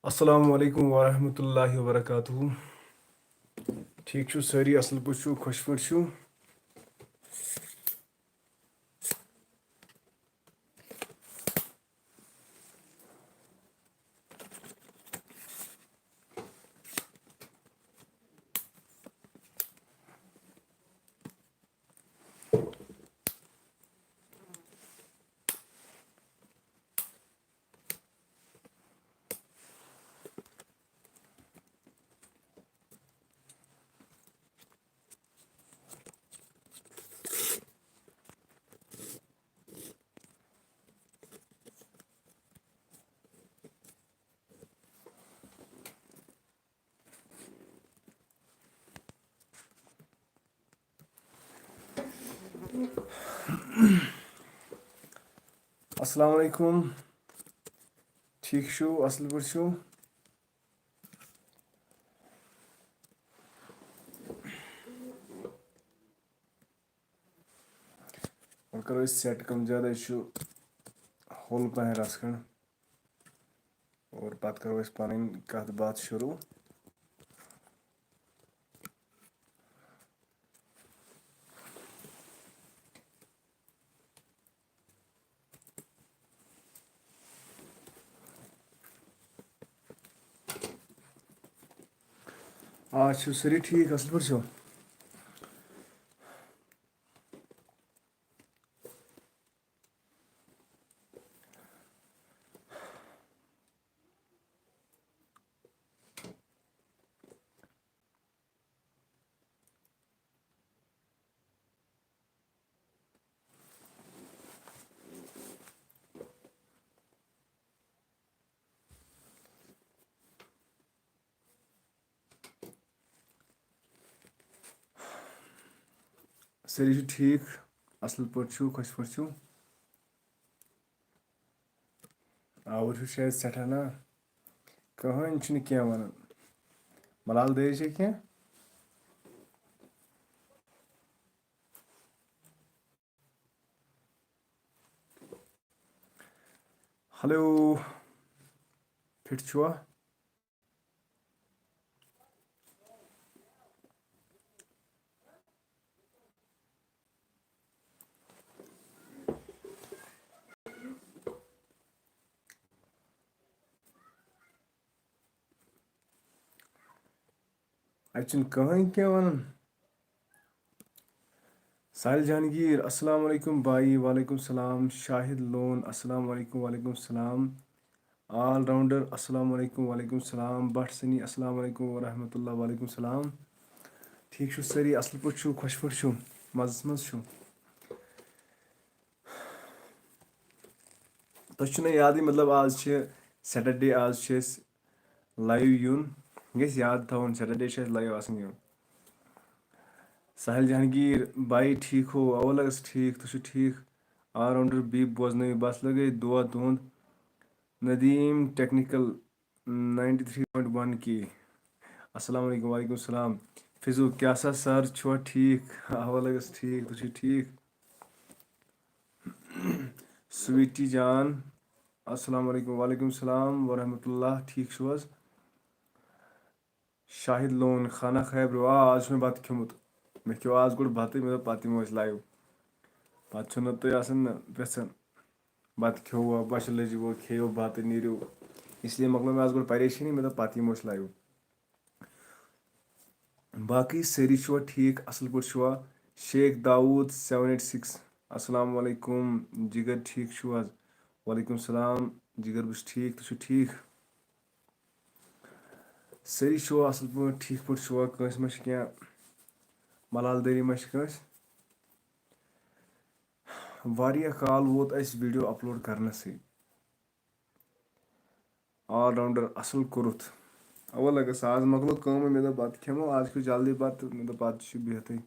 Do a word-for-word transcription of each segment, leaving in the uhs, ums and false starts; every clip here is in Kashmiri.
السلام علیکم ورحمۃ اللہ وبرکاتہ۔ ٹھیک چھو سٲری؟ اصل پٲٹھۍ چھو؟ خۄش پٲٹھۍ چھو؟ السلام علیکم۔ ٹھیک چھو؟ اصل پٲٹھۍ چھو؟ وۄنۍ کرو أسۍ سیٹ کم زیادٕ، أسۍ چھُ ہوٚل پہن رَژھ کھنٛڈ اور پتہٕ کرو أسۍ پنٕنۍ کتھ باتھ شروع۔ آ، چھِو سٲری ٹھیٖک؟ اَصٕل پٲٹھۍ چھِو؟ سٲری چھِو ٹھیٖک؟ اَصٕل پٲٹھۍ چھِو؟ خۄش پٲٹھۍ چھِو؟ آوُر چھُ شاید سٮ۪ٹھاہ نا؟ کٕہٕنۍ چھُنہٕ کینٛہہ وَنان۔ ملال دٲری چھا کینٛہہ؟ ہیلو، فِٹ چھُوا؟ اَتہِ چھُنہٕ کٕہٕنۍ کینٛہہ وَنان۔ ساحل جہانگیر، السلام علیکم بایی۔ وعلیکم السلام۔ شاہد لون، السلام علیکم۔ وعلیکم السلام۔ آل راؤنڈر، السلام علیکم۔ وعلیکم السلام۔ بٹ سنی، السلام علیکم ورحمۃ اللہ۔ وعلیکم السلام۔ ٹھیٖک چھِو سٲری؟ اَصٕل پٲٹھۍ چھِو؟ خۄش پٲٹھۍ چھِو؟ مَزَس منٛز چھِو؟ تۄہہِ چھُنہ یادٕے، مطلب، آز چھِ سیٹرڈے، آز چھِ أسۍ لایِو یُن۔ یہِ گژھِ یاد تھاوُن، سیٹرڈے چھُ اَسہِ لایِو آسان یُن۔ ساحل جہانگیر بایی، ٹھیٖک ہو؟ اَوَل حظ ٹھیٖک، تُہۍ چھِو ٹھیٖک؟ آل راؤنڈر بی بوزنٲوِو، بس لگٲیِتھ دُعا تُہُنٛد۔ Nadeem technical ninety three point one کی۔ السلام علیکم۔ وعلیکم السلام۔ فضو، کیٛاہ سا سر، چھُوا ٹھیٖک؟ اَوَل حظ ٹھیٖک، تُہۍ چھِو ٹھیٖک؟ سویٹی جان، السلام علیکم۔ وعلیکم السلام ورحمۃ اللہ، ٹھیٖک چھِو حظ؟ شاہد لون، خانہ خیبرو، آ، آز چھُ مےٚ بَتہٕ کھیوٚمُت۔ مےٚ کھیوٚو آز گۄڈٕ بَتہٕ، مےٚ دوٚپ پَتہٕ یِمو أسۍ لایِو۔ پَتہٕ چھُنہٕ تُہۍ آسان نہ پرٛژھان، بَتہٕ کھیوٚوا، بۄچھِ لٔجوٕ، کھیٚیِو بَتہٕ، نیٖرِو۔ اس لیے مۄکلٲو مےٚ آز گۄڈٕ پریشٲنی، مےٚ دوٚپ پَتہٕ یِمو أسۍ لایِو۔ باقٕے سٲری چھِوا ٹھیٖک؟ اَصٕل پٲٹھۍ چھِوا؟ Sheikh Dawood seven eight six, السلام علیکم۔ جِگر، ٹھیٖک چھِو حظ؟ وعلیکم السلام۔ جِگر، بہٕ چھُس ٹھیٖک، تُہۍ چھِو ٹھیٖک؟ سٲری چھِوا اَصٕل پٲٹھۍ؟ ٹھیٖک پٲٹھۍ چھِوا؟ کٲنٛسہِ ما چھِ کینٛہہ ملال دٲری ما چھِ کٲنٛسہِ؟ واریاہ کال ووت اَسہِ ویٖڈیو اپلوڈ کرنَسٕے۔ آل راؤنڈر اَصٕل کوٚرُتھ۔ اَوَل لگس آز مۄکلو کٲمٕے، مےٚ دوٚپ بَتہٕ کھٮ۪مو، آز کھیوٚو جلدی بَتہٕ، مےٚ دوٚپ بَتہٕ چھُ بِہتھٕے۔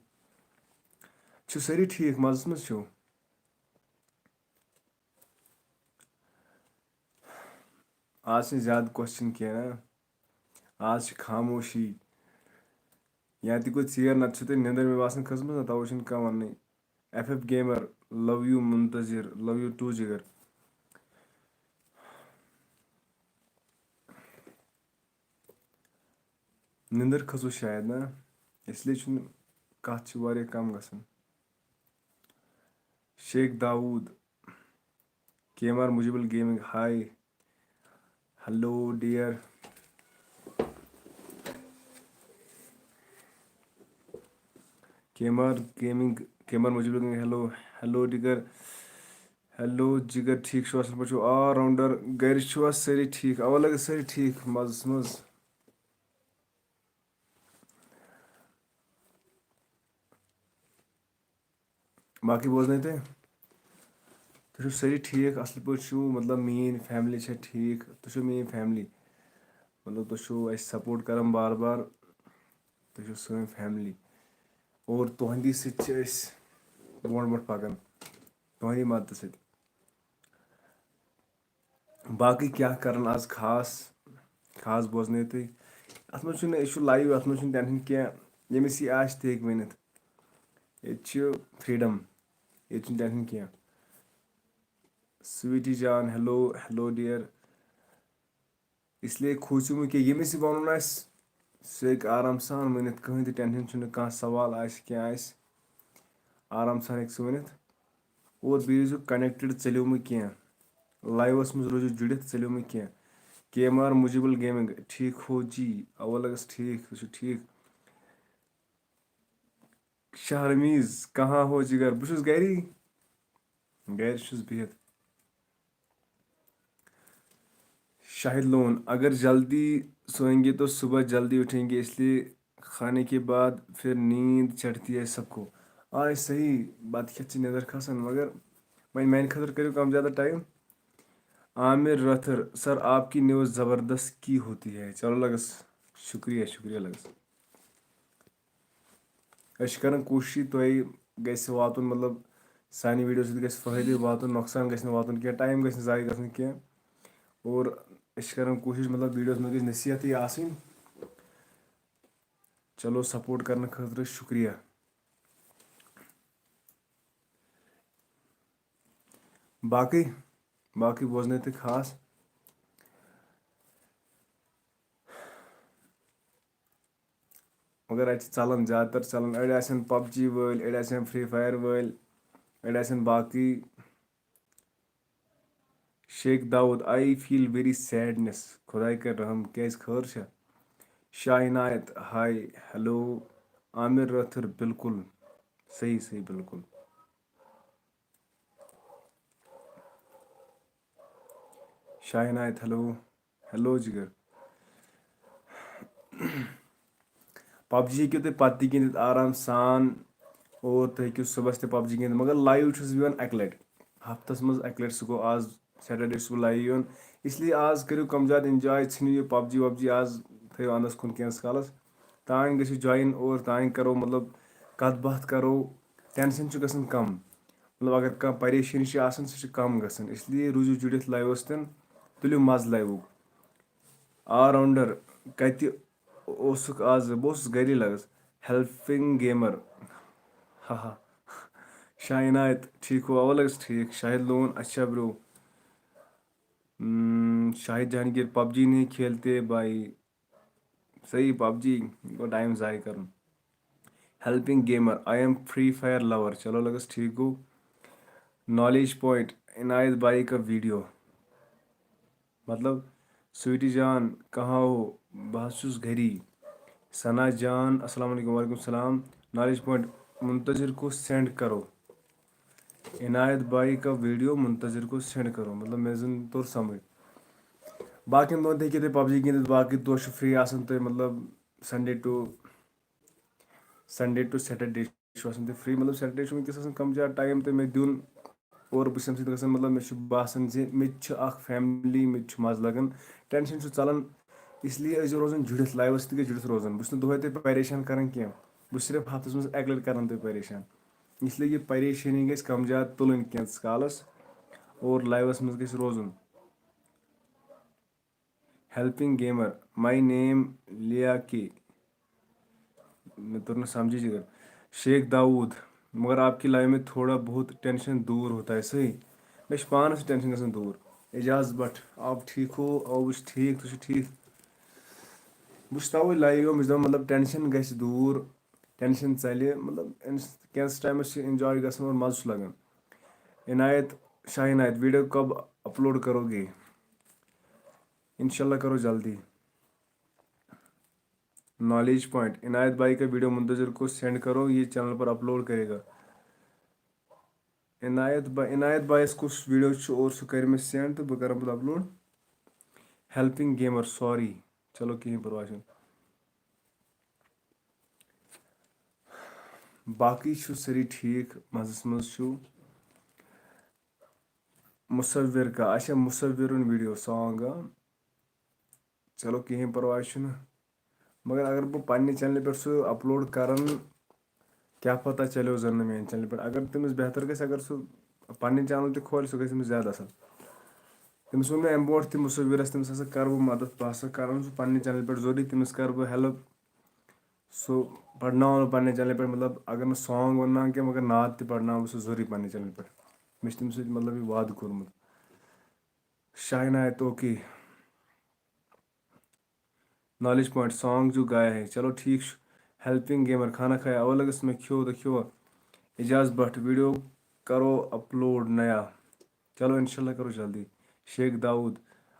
چھِو سٲری ٹھیٖک؟ مَزَس منٛز چھِو؟ آز چھِنہٕ زیادٕ کوسچن کینٛہہ نا۔ آز چھِ خاموشی۔ یا تہِ گوٚو ژیر، نَتہٕ چھِ تۄہہِ نِندٕر مےٚ باسان کھٔژمٕژ نا، تَوَے چھُنہٕ کانٛہہ وَننٕے۔ F F gamer, love you منتظر، love you too جِگر۔ نِندٕر کھٔژوٕ شاید، نا؟ اس لیے چھُنہٕ، کَتھ چھِ واریاہ کَم گژھان۔ Sheikh Dawood, K M R Mujibul gaming, hi. Hello dear. K M R gaming, K M R Mujibul gaming, hello. Hello ڈِگر۔ ہیلو جِگر، ٹھیٖک چھِو؟ اَصٕل پٲٹھۍ چھِو؟ آل راوُنڈر، گَرِ چھِوا سٲری ٹھیٖک؟ اَوا لَگہِ سٲری ٹھیٖک، مَزَس منٛز۔ باقٕے بوزنٲے تُہۍ؟ تُہۍ چھِو سٲری ٹھیٖک، اَصٕل پٲٹھۍ چھِو؟ مطلب، میٛٲنۍ فیملی چھےٚ ٹھیٖک؟ تُہۍ چھِو میٛٲنۍ فیملی؟ مطلب، تُہۍ چھِو اَسہِ سپورٹ کران بار بار، تُہۍ چھِو سٲنۍ فیملی، اور تُہنٛدی سۭتۍ چھِ أسۍ برونٛٹھ برونٛٹھ پَکان، تُہنٛدی مدتہٕ سۭتۍ۔ باقٕے کیٛاہ کران آز خاص، خاص بوزنٲیِو تُہۍ۔ اَتھ منٛز چھُنہٕ، یہِ چھُ لایِو، اَتھ منٛز چھُنہٕ ٹینشن کینٛہہ۔ ییٚمِس یہِ آسہِ، تہِ ہیٚکہِ ؤنِتھ۔ ییٚتہِ چھُ فریڈم، ییٚتہِ چھُنہٕ ٹینشن کینٛہہ۔ سویٹی جان، ہیلو، ہیلو ڈیئر۔ اس لیے کھوٗژِو مہٕ کینٛہہ، ییٚمِس یہِ وَنُن آسہِ، سُہ ہیٚکہِ آرام سان ؤنِتھ، کٕہٕنۍ تہِ ٹینشن چھُنہٕ، کانٛہہ سوال آسہِ، کینٛہہ آسہِ، آرام سان ہیٚکہِ سُہ ؤنِتھ۔ اور بیٚیہِ روٗزِو کنیکٹڈ، ژٔلِو مہٕ کینٛہہ، لایوَس منٛز روٗزِو جُڑِتھ، ژٔلِو مہٕ کینٛہہ۔ کے ایم آر مجیبل گیمنگ، ٹھیٖک ہو جی؟ اَوا لَگَس ٹھیٖک، تُہۍ چھِو ٹھیٖک۔ شاہ رمیز، کہاں ہو جگر؟ بہٕ چھُس گَری، گَرِ چھُس بِہِتھ۔ شاہد لون، اگر جلدی سوئیں گے تو صبح جلدی اٹھیں گے، اس لیے کھانے کے بعد پھر نیند چڑھتی ہے سب کو۔ آ، یہ صحیح بات، کھٮ۪تھ چھِ نیٚدٕر کھسان، مگر وۄنۍ میانہِ خٲطرٕ کٔرِو کم زیادٕ ٹایم۔ عامر رٲتھٕر، سر، آپ کی نیوز زبردست کی ہوتی ہے۔ چلو لگس، شکریہ، شکریہ لگس۔ أسۍ چھِ کران کوٗشِش، تۄہہِ گژھِ واتُن، مطلب، سانہِ ویٖڈیو سۭتۍ گژھِ فٲیدٕ واتُن، نۄقصان گژھِ نہٕ واتُن کینٛہہ، ٹایم گژھِ نہٕ ضایع گژھُن کینٛہہ۔ اور أسۍ چھِ کران کوٗشِش، مطلب، ویٖڈیوَس منٛز گژھِ نصیٖحتٕے آسٕنۍ۔ چلو، سپورٹ کرنہٕ خٲطرٕ شُکریہ۔ باقٕے، باقٕے بوزنٲیِو تُہۍ خاص۔ مگر اَتہِ چھِ ژَلان، زیادٕ تر ژَلان، أڑۍ آسن پب جی وٲلۍ، أڑۍ آسن فری فایر وٲلۍ، أڑۍ آسن باقٕے۔ Sheikh Dawood, I feel very sadness، خۄداے کَرِ رحم، کیٛازِ، خٲر چھا؟ شاہ عنایت، ہاے، ہیلو۔ عامر رٲتھٕر، بِلکُل، صحیح، صحیح، بِلکُل۔ شاہ عنایت، ہیلو۔ ہیلو جگر۔ پب جی ہیٚکِو تُہۍ پتہٕ تہِ گِنٛدِتھ آرام سان، اور تُہۍ ہیٚکِو صُبحس تہِ پب جی گِنٛدِتھ، مگر لایِو چھُس بہٕ یِوان اَکہِ لٹہِ ہفتس منٛز، اَکہِ لٹہِ۔ سُہ گوٚو آز سیٹرڈے چھُس بہٕ لایِو یِوان، اس لیے آز کٔرِو کم زیادٕ انجاے، ژھٕنِو یہِ پب جی وب جی، آز تھٲیِو اندس کُن کینٛژھس کالس، تانۍ گٔژھِو جویِن اور تانۍ کرو، مطلب، کتھ باتھ کرو، ٹینشن چھُ گژھان کم، مطلب، اگر کانٛہہ پریشٲنی چھِ آسان، سُہ چھُ کم گژھان، اس لیے روٗزِو جُڑِتھ لایِوَس سۭتۍ، تُلِو مَزٕ لایِوُک۔ آل راوُنڈر کَتہِ اوسُکھ آز؟ بہٕ اوسُس گَری لَگَس۔ Helping gamer. ہا ہا۔ شاہ عنایت، ٹھیٖک ہو؟ اَوا لَگَس ٹھیٖک۔ شاہد لون، اچھا برو۔ ہم، شاہد جہانگیر، پب جی نہیں کھیلتے بھائی۔ صحیح، پب جی گوٚو ٹایم ضایع کَرُن۔ Helping gamer, I am free fire lover۔ چلو لَگَس ٹھیٖک گوٚو۔ نالیج پوینٹ، عنایت بھائی کا ویڈیو۔ مطلب، سویٹی جان، کہاں ہو؟ بہٕ حظ چھُس گَری۔ ثنا جان، السلام علیکم۔ وعلیکم السلام۔ نالیج پوینٹ، منتظر کو سینڈ کرو۔ عنایت بھائی کا ویڈیو منتظر کو سینڈ کرو۔ مطلب، مےٚ زَن توٚر سمجھ۔ باقین دۄہن تہِ ہیٚکِو تُہۍ پب جی گِنٛدِتھ، باقٕے دۄہ چھُ فری آسان تُہۍ، مطلب، Sunday to, Sunday to Saturday چھُ آسان تُہۍ فری۔ مطلب، سیٹرڈے چھُ وٕنکیٚس آسان کم زیادٕ ٹایم تہٕ مےٚ دیُن۔ اور بہٕ چھُس اَمہِ سۭتۍ گژھان، مطلب، مےٚ چھُ باسان زِ مےٚ تہِ چھُ اکھ فیملی، مےٚ تہِ چھُ مَزٕ لگان، ٹینشن چھُ ژَلان۔ اس لیے ٲسۍزیو روزان جُڑِتھ، لایوَس سۭتۍ گژھِ جُڑِتھ روزُن۔ بہٕ چھُس نہٕ دۄہَے تۄہہِ پریشان کران کینٛہہ، بہٕ چھُس صرف ہفتَس منٛز اَکہِ لَٹہِ کران تۄہہِ پریشان۔ اس لیے یہِ پریشٲنی گژھِ کم زیادٕ تُلٕنۍ کینٛژَس کالَس اور لایوَس منٛز گژھِ روزُن۔ ہیلپنگ گیمر، مائی نیم لیا کے۔ مےٚ توٚر نہٕ سمجھے جگر۔ شیخ داوود، مگر آپ کی لائف میں تھوڑا بہت ٹینشن دور ہوتا ہے، صحیح؟ مےٚ چھُ پانس ٹینشن گژھان دوٗر۔ اعجاز بٹ، آپ ٹھیک ہو؟ آ، بہٕ چھُس ٹھیک، تُہۍ چھِو ٹھیک؟ بہٕ چھُس تَوَے لایِو یِوان، بہٕ چھُس دَپان، مطلب، ٹٮ۪نشَن گژھِ دوٗر، ٹٮ۪نشَن ژَلہِ، مطلب، اِنس-، کینٛژھَس ٹایمَس چھِ اِنجاے گژھان اور مَزٕ چھُ لَگان۔ عنایت، شاہ عنایت، ویٖڈیو کب اپلوڈ کرو گے؟ انشاءاللہ کرو جلدی۔ نالیج پوائنٹ، عنایت بھائی کا ویڈیو منتظر کو سینڈ کرو، یہ چینل پر اپلوڈ کرے گا۔ عنایت با-، عنایت بھائیس کُس ویڈیو چھُ اور سُہ کرِ مےٚ سینڈ تہٕ بہٕ کرٕ پتہٕ اپلوڈ۔ Helping gamer, sorry. چلو کِہیٖنۍ پرواے چھُنہٕ۔ باقٕے چھِو سٲری ٹھیٖک، مَزَس منٛز چھِو۔ مُصوِر کا، اچھا، مُصوِرُن ویڈیو سانگ، آ۔ چلو کِہیٖنۍ پرواے چھُنہٕ۔ مگر اگر بہٕ پننہِ چینلہِ پٮ۪ٹھ سُہ اپلوڈ کرن، کیٛاہ پتہ چلیو زن نہٕ میانہِ چینلہِ پٮ۪ٹھ۔ اگر تٔمِس بہتر گژھِ، اگر سُہ پننہِ چینل تہِ کھولہِ، سُہ گژھِ تٔمِس زیادٕ اصل۔ تٔمِس ووٚن مےٚ امہِ برونٛٹھ تہِ مُصوِرس، تٔمِس ہسا کرٕ بہٕ مدد، بہٕ ہسا کرن سُہ پننہِ چینلہِ پٮ۪ٹھ ضروٗری، تٔمِس کرٕ بہٕ ہیلپ۔ سُہ پرناوان پننہِ چینلہِ پٮ۪ٹھ، مطلب، اگر نہٕ سانگ ونناوان کینٛہہ، مگر نعت تہِ پرناوٕ بہٕ سُہ ضروٗری پننہِ چینلہِ پٮ۪ٹھ۔ مےٚ چھُ تٔمِس سۭتۍ، مطلب، یہِ وعدٕ کوٚرمُت۔ شاہ عنایت، اوکے۔ نالیج پوائنٹ، سانگ جو گایا ہے۔ چلو ٹھیٖک چھُ۔ ہیلپنگ گیمر، کھانا کھایا؟ اوا لگس میں، کھیو تو کھیو۔ اعجاز بٹ، ویڈیو کرو اپلوڈ نیا۔ چلو انشاءاللہ کرو جلدی۔ شیخ داؤد،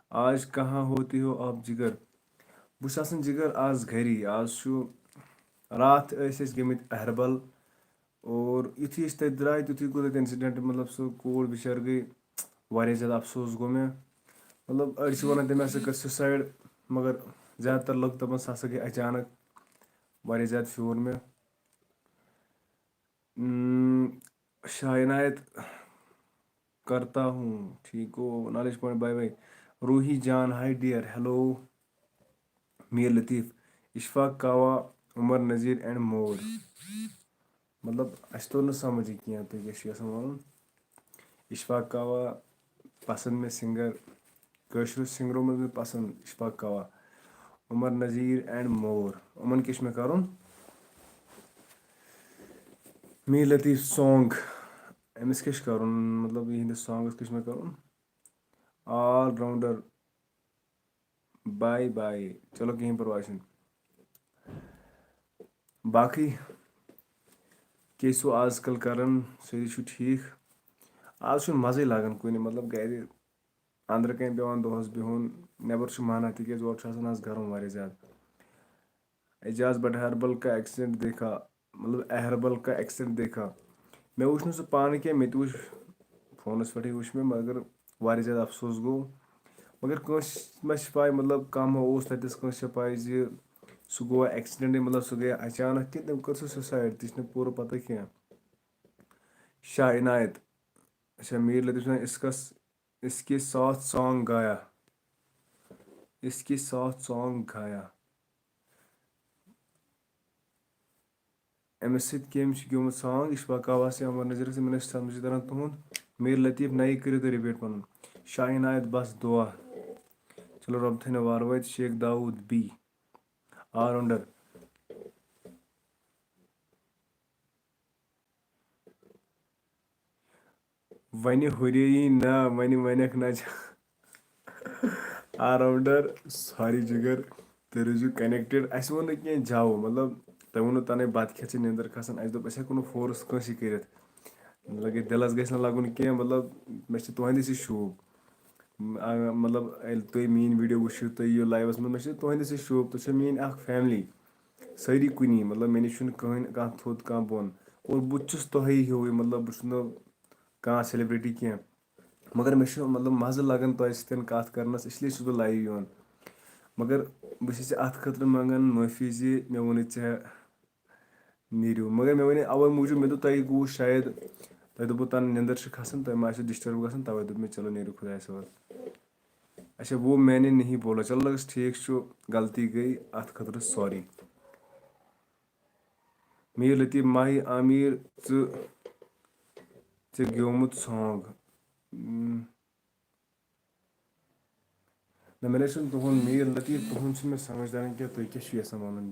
آج کہاں ہوتی ہو آپ جگر؟ بہٕ چھُس آسان جگر آز گری۔ آز چھُ، راتھ ٲسۍ أسۍ گٔمٕتۍ اہربل، اور یُتھُے أسۍ تَتہِ درٛاے، تیُتھُے گوٚو تَتہِ انسیڈنٹ، مطلب، سُہ کوٗر بِچٲر گٔے واریاہ زیادٕ افسوس گوٚو مےٚ۔ مطلب، أڑۍ چھِ وَنان تٔمۍ ہسا کٔر سُسایڈ، مگر زیادٕ تر لُکھ دَپان سُہ ہسا گٔے اچانک۔ واریاہ زیادٕ پھیوٗر مےٚ۔ اۭں، شاہ عنایت کرتا ہوں، ٹھیک ہو؟ نالیج پوائنٹ، باے باے۔ روحی جان، hi dear, hello. Mir Latif, Ashfaq Kawa, Umar Nazir and more. مطلب، اَسہِ توٚر نہٕ سمجھ یہِ کینٛہہ، تُہۍ کیٛاہ چھِو یژھان وَنُن؟ اشفاق کاوا پسنٛد مےٚ سِنگر، کٲشرِ سِنگرو منٛز مےٚ پسنٛد اشفاق کاوا، عمر نذیر اینڈ مور۔ یِمَن کیٛاہ چھُ مےٚ کَرُن؟ میر لطیف سانگ، أمِس کیٛاہ چھُ کَرُن؟ مطلب، یِہِنٛدِس سانگَس کیٛاہ چھُ مےٚ کَرُن؟ آل راؤنڈر، باے باے۔ چلو، کِہیٖنۍ پرواے چھُنہٕ۔ باقٕے کیٛاہ چھِو آز کل کران؟ سٲری چھِو ٹھیٖک؟ آز چھُنہٕ مَزٕے لگان کُنہِ، مطلب، گرِ أنٛدرٕ کَنۍ پٮ۪وان دۄہَس بِہُن، نٮ۪بر چھُ مَنع، تِکیٛازِ اورٕ چھُ آسان آز گرم واریاہ زیادٕ۔ اعجاز بٹ، اہربل کا ایکسیڈنٹ دیکھا؟ مطلب، اہربل کا ایکسیڈنٹ دیکھا؟ مےٚ وٕچھ نہٕ سُہ پانہٕ کینٛہہ، مےٚ تہِ وٕچھ فونَس پٮ۪ٹھٕے وٕچھ مےٚ، مگر واریاہ زیادٕ افسوس گوٚو۔ مگر کٲنٛسہِ ما چھِ پَے، مطلب، کانٛہہ ما اوس تَتٮ۪س، کٲنٛسہِ چھےٚ پَے زِ سُہ گوٚوا ایکسیڈنٹٕے، مطلب، سُہ گٔیا اچانک کِنہٕ تٔمۍ کٔر سُہ سُسایڈ، تہِ چھِنہٕ پوٗرٕ پَتہ کینٛہہ۔ شاہ عنایت، اچھا، میٖر لطیف چھُ وَنان، اس کا س-، اس کے ساتھ سانگ گایا، اس کے ساتھ سانگ گایا۔ أمِس سۭتۍ کٔمۍ چھُ گیومُت سانگ؟ اشفاق کاوا سے عمر نذیر سے، مےٚ نہ چھُ سمجھ تران تُہُنٛد۔ میٖر لطیف، نَیہِ کٔرِو تُہۍ رِپیٖٹ پَنُن۔ شاہ عنایت، بس دُعا۔ چلو، رۄب تھٲینو وارٕ وٲتۍ۔ شیخ داوود بی، آل راؤنڈر۔ وَنہِ ہُرییی نہ، وَنہِ وَنکھ نہ۔ آل راؤنڈر، سوری جِگر، تُہۍ روٗزِو کنیکٹڈ۔ اَسہِ ووٚن نہٕ کینٛہہ جاوو، مطلب، تۄہہِ ووٚنوُ تَنَے بَتہٕ کھٮ۪تھ چھِ نیٚنٛدٕر کھَسان۔ اَسہِ دوٚپ، أسۍ ہٮ۪کو نہٕ فورس کٲنٛسہِ کٔرِتھ۔ لَگے دِلَس گژھِ نہٕ لَگُن کینٛہہ، مطلب، مےٚ چھِ تُہٕنٛدِ سۭتۍ شوق۔ م-، آ، مطلب، ییٚلہِ تُہۍ میٛٲنۍ ویٖڈیو وٕچھِو، تُہۍ یِیِو لایوَس منٛز، مےٚ چھِ تُہٕنٛدِ سۭتۍ شوق، تُہۍ چھِو میٛٲنۍ اَکھ فیملی۔ سٲری کُنی، مطلب، مےٚ نِش چھُنہٕ کٕہٕنۍ کانٛہہ تھوٚد، کانٛہہ بۄن۔ اور بہٕ تہِ چھُس تۄہے ہیوٗوٕے، مطلب، بہٕ چھُس نہٕ کانٛہہ سیلبرٹی کینٛہہ۔ مگر مےٚ چھُ، مطلب، مَزٕ لَگان تۄہہِ سۭتۍ کَتھ کَرنَس، اِسلیے چھُس بہٕ لایِو یِوان۔ مگر بہٕ چھُس ژےٚ اَتھ خٲطرٕ منٛگان معٲفی زِ مےٚ ووٚنُے ژےٚ نیٖرِو۔ مگر مےٚ وَنے اَوَے موٗجوٗب، مےٚ دوٚپ، تۄہہِ گوٚوُ شاید، تۄہہِ دوٚپوُ تَنہٕ نیٚنٛدٕر چھِ کھَسان، تۄہہِ ما آسیو ڈِسٹٔرٕب گژھان، تَوَے دوٚپ مےٚ، چلو، نیٖرِو خۄدایَس حوالہٕ۔ اچھا، وہ میں نے نہیں بولا۔ چلو، لگس ٹھیٖک چھُ، غلطی گٔے، اَتھ خٲطرٕ سوری۔ میٖر لطیف، ماہی عامر، ژٕ، ژےٚ گیومُت سانگ۔ اۭں۔ نہ، مےٚ نہ چھُنہٕ تُہُنٛد، میٖر لطیف، تُہُنٛد چھُنہٕ مےٚ سمجھ تران کینٛہہ، تُہۍ کیٛاہ چھِو یژھان وَنُن؟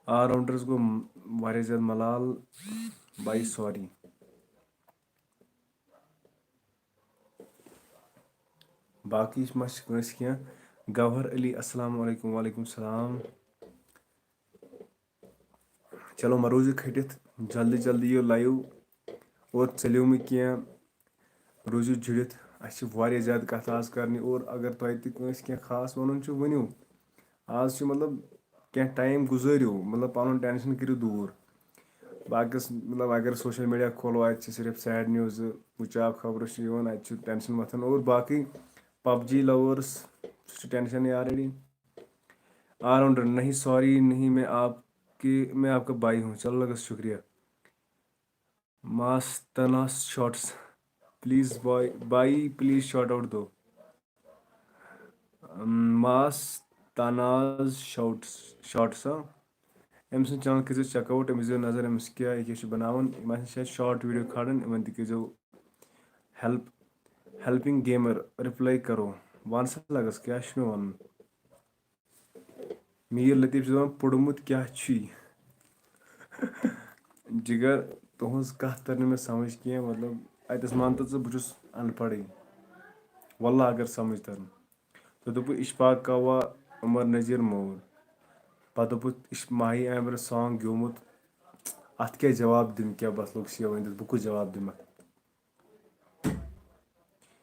آل راؤنڈرَس گوٚو م-، واریاہ زیادٕ ملال، باے سوری۔ باقٕے ما چھِ کٲنٛسہِ کینٛہہ؟ گوہر علی، السلام علیکم۔ وعلیکم السلام۔ چلو، مہ روٗزِو کھٔٹِتھ، جلدی جلدی یِیِو لایِو اور ژٔلِو مہٕ کینٛہہ، روٗزِو جُڑِتھ۔ اَسہِ چھِ واریاہ زیادٕ کَتھٕ آز کَرنہِ، اور اگر تۄہہِ تہِ کٲنٛسہِ کینٛہہ خاص وَنُن چھُ، ؤنِو۔ آز چھُ، مطلب، کینٛہہ ٹایم گُزٲرِو، مطلب، پَنُن ٹٮ۪نشَن کٔرِو دوٗر۔ باقٕیَس، مطلب، اگر سوشَل میٖڈیا کھولو، اَتہِ چھِ صرف سیڈ نِوزٕ، وٕچھاو خبرٕ چھِ یِوان، اَتہِ چھُ ٹٮ۪نشَن وۄتھان۔ اور باقٕے پب جی لَوٲرٕس، سُہ چھُ ٹٮ۪نشَنٕے آلریڈی۔ آلراؤنڈر، نہیں، سوری، نہیں، میں آپ کے، میں آپ کا بھائی ہوں۔ چلو لگس، شکریہ۔ ماستناس شارٹس، پلیز بھائی، بھائی، پلیز شارٹ آؤٹ دو۔ ماستناز شارٹس، شارٹس، ہاں۔ أمۍ سٕنٛز چینل کٔرزیو چیک آؤٹ، أمِس دِیو نظر، أمِس کیٛاہ، یہِ کیٛاہ چھُ بناوان۔ یِم آسن شاید شارٹ ویڈیو کھالان، یِمن تہِ کٔرزیو ہیلپ۔ ہیلپنگ گیمر، رِپلاے کرو۔ وَن سا لگس، کیٛاہ چھُ مےٚ وَنُن؟ میٖر لطیف چھُ دَپان، "پوٚرمُت کیٛاہ چھُے؟" جِگر، تُہٕنٛز کَتھ تٔر نہٕ مےٚ سَمٕجھ کینٛہہ، مطلب، اَتٮ۪س مان تہٕ ژٕ، بہٕ چھُس اَن پَڑھٕے۔ واللہ اگر سَمٕجھ تَرُن۔ تۄہہِ دوٚپوُ اِشفاق کاوا، عمر نذیٖر مول۔ پَتہٕ دوٚپُتھ، اِش-، ماہی عامرَس سانگ گیوٚمُت۔ اَتھ کیٛاہ جواب دِمہٕ؟ کیٛاہ بَس لوٚگ سی ؤنِتھ، بہٕ کُس جواب دِمہٕ اَتھ؟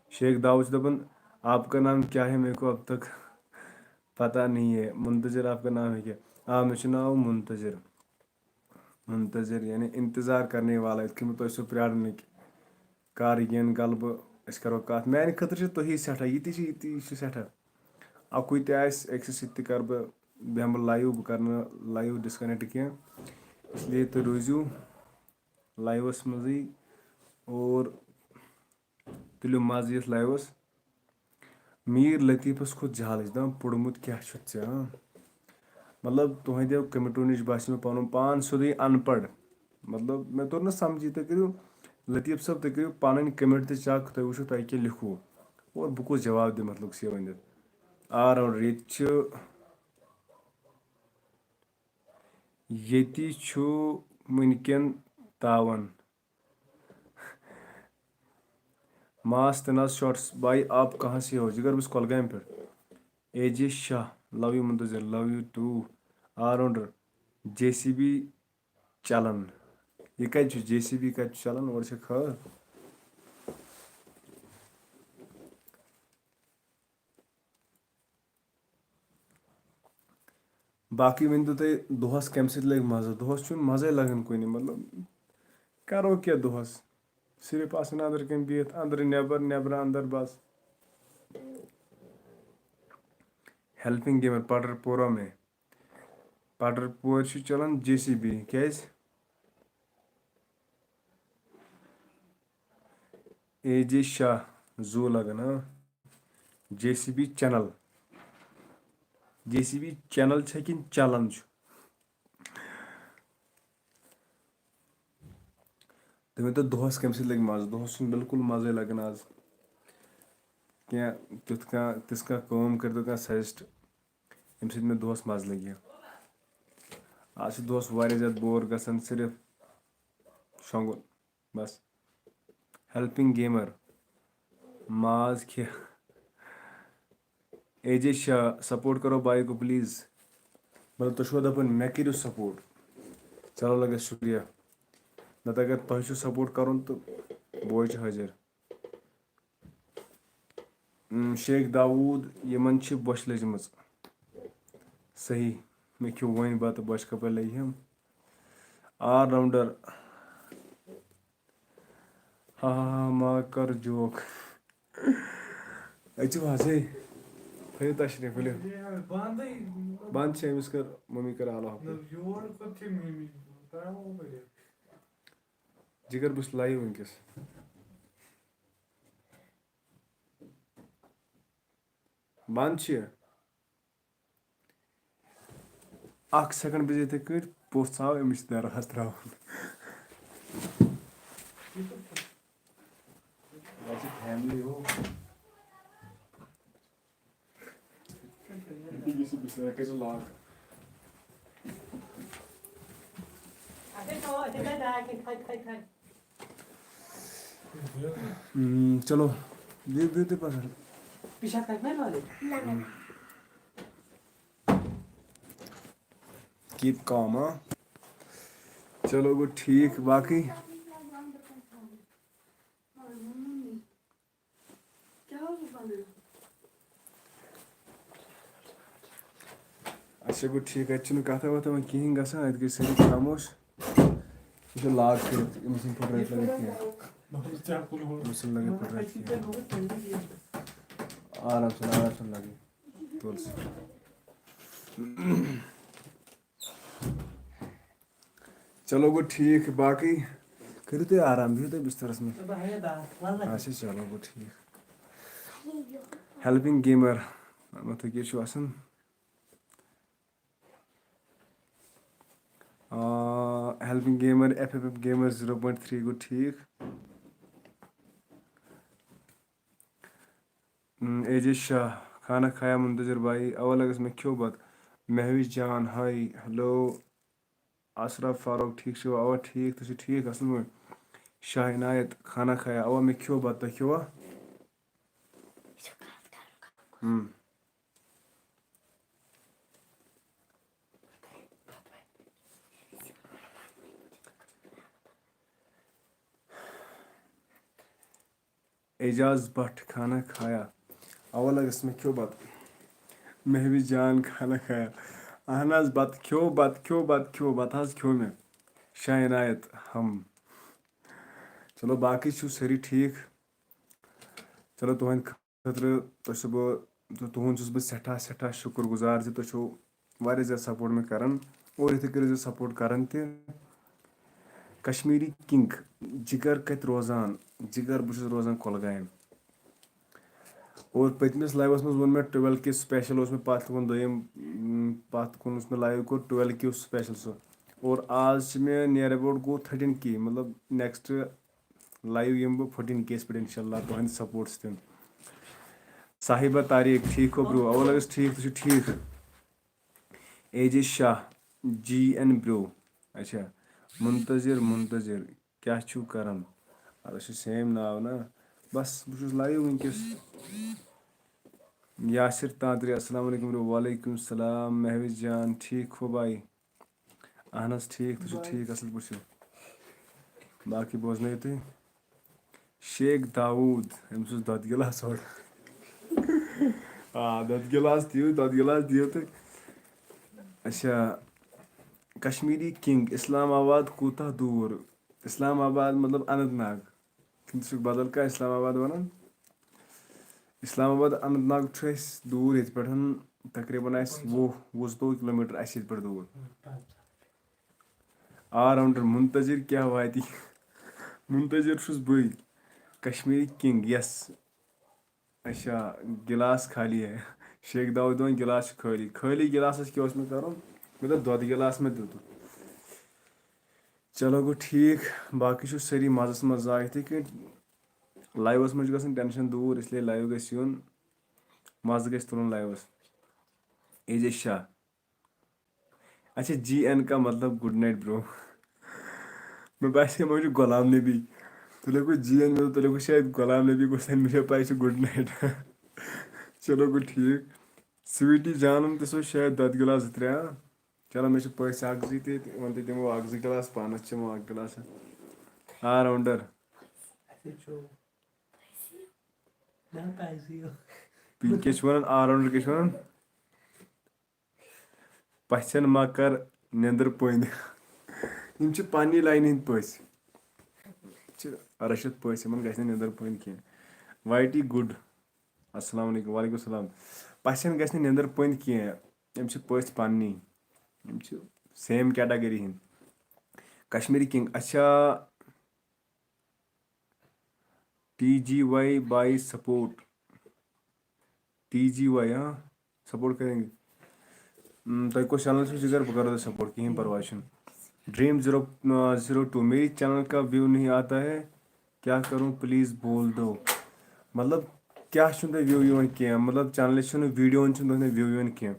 شیخ داؤد چھُ دَپان، "آپ کا نام کیا ہے؟ میرے کو اب تک پتہ نہیں ہے۔ منتظر، آپ کا نام ہے کیا؟" آ، مےٚ چھُ ناو منتظر۔ منتظر یعنی انتظار کرنے والا، یِتھ کٔنۍ بہٕ تۄہہِ چھُسو پیارنٕکۍ۔ کر یِن، غلبہٕ أسۍ کرو کتھ۔ میانہِ خٲطرٕ چھِ تُہی سٮ۪ٹھاہ، یہِ تہِ چھِ، یہِ تہِ چھِ سٮ۪ٹھاہ۔ اَکُے تہِ آسہِ، أکسٕے سۭتۍ تہِ کرٕ بہٕ، بیٚہمہٕ بہٕ لایِو، بہٕ کرٕ نہٕ لایِو ڈسکنیکٹ کینٛہہ۔ اس لیے تُہۍ روٗزِو لایوَس منٛزٕے اور تُلِو مَزٕ یَتھ لایوَس۔ میٖر لطیٖفَس کھوٚت جہلٕچ، دَپان، "پوٚرمُت کیٛاہ چھُتھ ژےٚ، ہاں؟" مطلب، تُہٕنٛدیو کمنٹو نِش باسیو مےٚ پَنُن پان سیوٚدُے اَن پَڑھ۔ مطلب، مےٚ توٚر نہٕ سَمجھی، تُہۍ کٔرِو، لطیٖف صٲب، تُہۍ کٔرِو پَنٕنۍ کمنٹ تہِ چیک، تُہۍ وٕچھِو، تۄہہِ کیٛاہ لیکھوُ اور بہٕ کُس جواب دِمہٕ اَتھ لوٚگ سی ؤنِتھ۔ آل راوُنڈر، ییٚتہِ چھُ، ییٚتہِ چھُ وٕنکٮ۪ن تاوَن۔ ماس تناز شارٹس، بھائی آپ کہاں سے ہو؟ جگر، بہٕ چھُس کۄلگامہِ پٮ۪ٹھ۔ A J Shah, love you منتظر، love you too۔ All rounder, J C B چلان۔ یہِ کَتہِ چھُ؟ جے سی بی کَتہِ چھُ چلان؟ اورٕ چھےٚ خٲر۔ باقٕے ؤنۍ تو تُہۍ، دۄہَس کَمہِ سۭتۍ لَگہِ مَزٕ؟ دۄہَس چھُنہٕ مَزَے لَگان کُنہِ، مطلب، کَرو کیٛاہ دۄہَس؟ صرف آسان أنٛدرٕ کَنۍ بِہِتھ، أنٛدرٕ نٮ۪بَر، نٮ۪برٕ اَندَر، بَس۔ ہیلپنگ گیمر، پٹر پورہ میں۔ پٹر پورِ چھُ چلان جے سی بی، کیٛازِ؟ اے جے شاہ، زوٗ لَگان، ہاں۔ J C B channel. J C B channel چھےٚ کِنہٕ چلان چھُ؟ تُہۍ ؤنۍ تو، دۄہَس کَمہِ سۭتۍ لَگہِ مَزٕ؟ دۄہَس چھُنہٕ بِلکُل مَزَے لَگان آز کینٛہہ۔ تیُتھ کانٛہہ، تِژھ کانٛہہ کٲم کٔرۍتو کانٛہہ سَجَسٹ، ییٚمہِ سۭتۍ مےٚ دۄہَس مَزٕ لَگہِ۔ آز چھُ دۄہَس واریاہ زیادٕ بور گژھان، صرف شۄنٛگُن۔ بس۔ Helping gamer. ماز کھے۔ اے جے شاہ، سپورٹ کرو بھائی کو پلیز۔ مطلب، تُہۍ چھِوا دَپان مےٚ کٔرِو سپورٹ؟ چلو لگس شُکریہ۔ نَتہٕ اگر تۄہہِ چھُو سپورٹ کَرُن تہٕ بہٕ حظ چھُس حٲضِر۔ اۭں، شیخ داوود، یِمن چھِ بۄچھِ لٔجمٕژ۔ صحیح، مےٚ کھیوٚو وۄنۍ بَتہٕ، بۄچھِ کَپٲرۍ لَگہِ ہم؟ All rounder. ہا ہا ہا، ما کر جوک۔ أژِو حظ، ہے۔ تھٲیِو تشریٖف، ؤلِو۔ بنٛد چھِ أمِس، کٔر مٔمی کٔر آلو حُکُم۔ جِگر، بہٕ چھُس لایِو وٕنکیٚس۔ بنٛد چھِ یہِ۔ اکھ سیکنڈ بِہِو یِتھَے کٲٹھۍ، پوٚژھ آو، أمِس چھِ دروازٕ ترٛاوُن۔ یہِ چھِ فیملی ہُہ۔ یہِ چھِ بِسرا کٔرِو لاک۔ اچھا، تھاو، اچھا، تھاو، تھاو، کھَتہِ، کھَتہِ، کھَتہِ۔ ہم، چلو، بِہِو، بِہِو تُہۍ پَتہٕ۔ پیشاب کَتہِ ما لالے؟ Keep calm, ہاں؟ چلو گوٚو ٹھیٖک، باقٕے؟ اچھا گوٚو ٹھیٖک، اَتہِ چھُنہٕ کَتھا وَتھا وۄنۍ کِہیٖنۍ گژھان، اَتہِ گٔے سٲری خاموش۔ یہِ چھُ lock کٔرِتھ، أمِس چھِنہٕ پھٕٹرَتھ لَگان کینٛہہ۔ أمِس چھِنہٕ لَگان پھٕٹرَتھ کینٛہہ۔ آرام سان، آرام سان لَگہِ۔ تُل سا۔ چلو گوٚو ٹھیٖک، باقٕے کٔرِو تُہۍ آرام، بِہِو تُہۍ بِستَرَس منٛز۔ اچھا، چلو گوٚو ٹھیٖک۔ Helping gamer، مطلب کیٛاہ چھُ آسان؟ آ، Helping gamer، F F F gamer zero point three گوٚو ٹھیٖک۔ ایم، اے جے شاہ، کھانا کھایا منتظر بھائی؟ اوا لگس، مےٚ کھیوٚو بتہٕ۔ مہوِش جان، ہاے، ہیلو۔ اشرف فاروق، ٹھیٖک چھِوا؟ اوا ٹھیٖک، تُہۍ چھِو ٹھیٖک، اَصٕل پٲٹھۍ؟ شاہ عنایت، کھانا کھایا؟ اوا مےٚ کھیوٚو بتہٕ، تۄہہِ کھیوٚوا؟ ہم۔ اعجاز بٹ، کھانا کھایا؟ اوا لگس، مےٚ کھیوٚو بتہٕ۔ مہوِش جان، کھانا کھایا؟ اہن حظ، بتہٕ کھیوٚو، بتہٕ کھیوٚو، بتہٕ کھیوٚو، بتہٕ حظ کھیوٚو مےٚ۔ شاہ عنایت، ہم۔ چلو، باقٕے چھِو سٲری ٹھیٖک؟ چلو، تُہنٛدِ خٲطرٕ، تۄہہِ چھُس بہٕ، تُہُنٛد چھُس بہٕ سٮ۪ٹھاہ، سٮ۪ٹھاہ شُکُر گُزار زِ تُہۍ چھِو واریاہ زیادٕ support مےٚ کران، اور یِتھَے کٔنۍ روٗزِو support کران تہِ۔ کشمیٖری کنگ، جگر کتہِ روزان؟ جگر، بہٕ چھُس روزان کۄلگامہِ۔ اور پٔتمِس live-س منٛز ووٚن مےٚ twelve K special اوس مےٚ پتھ کُن دوٚیِم، م، پتھ کُن اوس مےٚ live کوٚر twelve K special سُہ۔ اور آز چھِ مےٚ near about گوٚو thirteen K، مطلب next live یِمہٕ بہٕ fourteen K یَس پٮ۪ٹھ انشاءاللہ تُہنٛدِ support سۭتۍ۔ صاحبہ طاریق، ٹھیٖک ہو bro؟ اول ٲس ٹھیٖک، تُہۍ چھِو ٹھیٖک؟ A J Shah, G N bro۔ اچھا، منتظر، منتظر، کیٛاہ چھِو کران؟ اَدٕ أسۍ چھِ same ناو نا۔ بس، بہٕ چھُس live وٕنکیٚس۔ یاسر تانترے، السلام علیکم bro۔ وعلیکم السلام۔ مہوِش جان، ٹھیٖک ہو بھائی؟ اہن حظ، ٹھیٖک، تُہۍ چھِو ٹھیٖک، اَصٕل پٲٹھۍ چھِو؟ باقٕے بوزنٲیِو تُہۍ۔ شیخ داوٗد، أمِس اوس دۄدٕ گِلاس اورٕ۔ آ، دۄدٕ گِلاس دِیِو، دۄدٕ گِلاس دِیِو تُہۍ۔ اچھا، کشمیٖری کنگ، اسلام آباد کوٗتاہ دوٗر؟ اسلام آباد مطلب اننت ناگ۔ کِنہٕ ژٕ چھُکھ بدل کانٛہہ اسلام آباد وَنان؟ اسلام آباد، اننت ناگ چھُ اَسہِ دوٗر ییٚتہِ پٮ۪ٹھ، تقریٖباً آسہِ وُہ، وُہ زٕتووُہ kilometre آسہِ ییٚتہِ پٮ۪ٹھ دوٗر۔ All rounder منتظر کیٛاہ واتہِ؟ منتظر چھُس بٕے، کشمیٖری کنگ، yes۔ اچھا، گِلاس خالی ہے۔ شیخ داوود دِوان گِلاس چھُ خٲلی۔ خٲلی گِلاسَس کیٛاہ اوس مےٚ کَرُن؟ مےٚ دوٚپ دۄدٕ گِلاس مےٚ دیُتُکھ۔ چلو گوٚو ٹھیٖک، باقٕے چھِو سٲری مَزَس منٛز زا یِتھَے کٔنۍ۔ Live-س منٛز چھُ گژھان tension دوٗر، اِسلیے live گژھِ یُن، مَزٕ گژھِ تُلُن live-س۔ A J Shah. اچھا، جی این کا مطلب good night bro۔ مےٚ باسے وۄنۍ چھُ غلام نبی۔ تُہۍ لیکھِو جی این، مےٚ دوٚپ، تُہۍ لیکھِو شاید غلام نبی گوٚو سَنہِ، مےٚ چھےٚ پَے یہِ چھُ good night۔ چلو گوٚو ٹھیٖک۔ سویٖٹی جانَن تہِ سوز شاید دۄدٕ گِلاس زٕ ترٛےٚ، ہاں؟ چلو، مےٚ چھِ پٔژھۍ اَکھ زٕ تہِ، تِمَن تہِ دِمو اَکھ زٕ گِلاس، پانَس چٮ۪مو اَکھ گِلاس۔ All rounder۔ اَسہِ چھُ۔ نہ، پَزی۔ تُہۍ کیٛاہ چھِو وَنان؟ All rounder کیٛاہ چھِ وَنان؟ پژھٮ۪ن ما کر نیندر پٔنٛدۍ۔ یِم چھِ پننی لاینہِ ہٕنٛدۍ پٔژھۍ۔ یِم چھِ رٔچھِتھ پٔژھۍ، یِمن گژھِ نہٕ نیندر پٔنٛدۍ کینٛہہ۔ واے ٹی گُڈ۔ السلام علیکم، وعلیکم السلام۔ پژھٮ۪ن گژھِ نہٕ نیندر پٔنٛدۍ کینٛہہ۔ یِم چھِ پٔژھۍ پننی۔ یِم چھِ same category ہٕنٛدۍ۔ کشمیٖری کنگ، اچھا۔ ٹی جی واے باے سپورٹ۔ ٹی جی واے، ہاں، سپورٹ کریں گے۔ ہم، تۄہہِ کۄس چینل چھو جگر؟ بہٕ کرو تۄہہِ سپورٹ، کِہیٖنۍ پرواے چھُنہٕ۔ Dream zero, آ، zero two، میری چینل کا ویو نہیں آتا ہے، کیا کروں؟ پلیز بول دو۔ مطلب، کیٛاہ چھُنہٕ تۄہہِ ویو یِوان کینٛہہ؟ مطلب، چینلہِ چھُنہٕ، ویڈیوَن چھُنہٕ تۄہہِ ویو یِوان کینٛہہ۔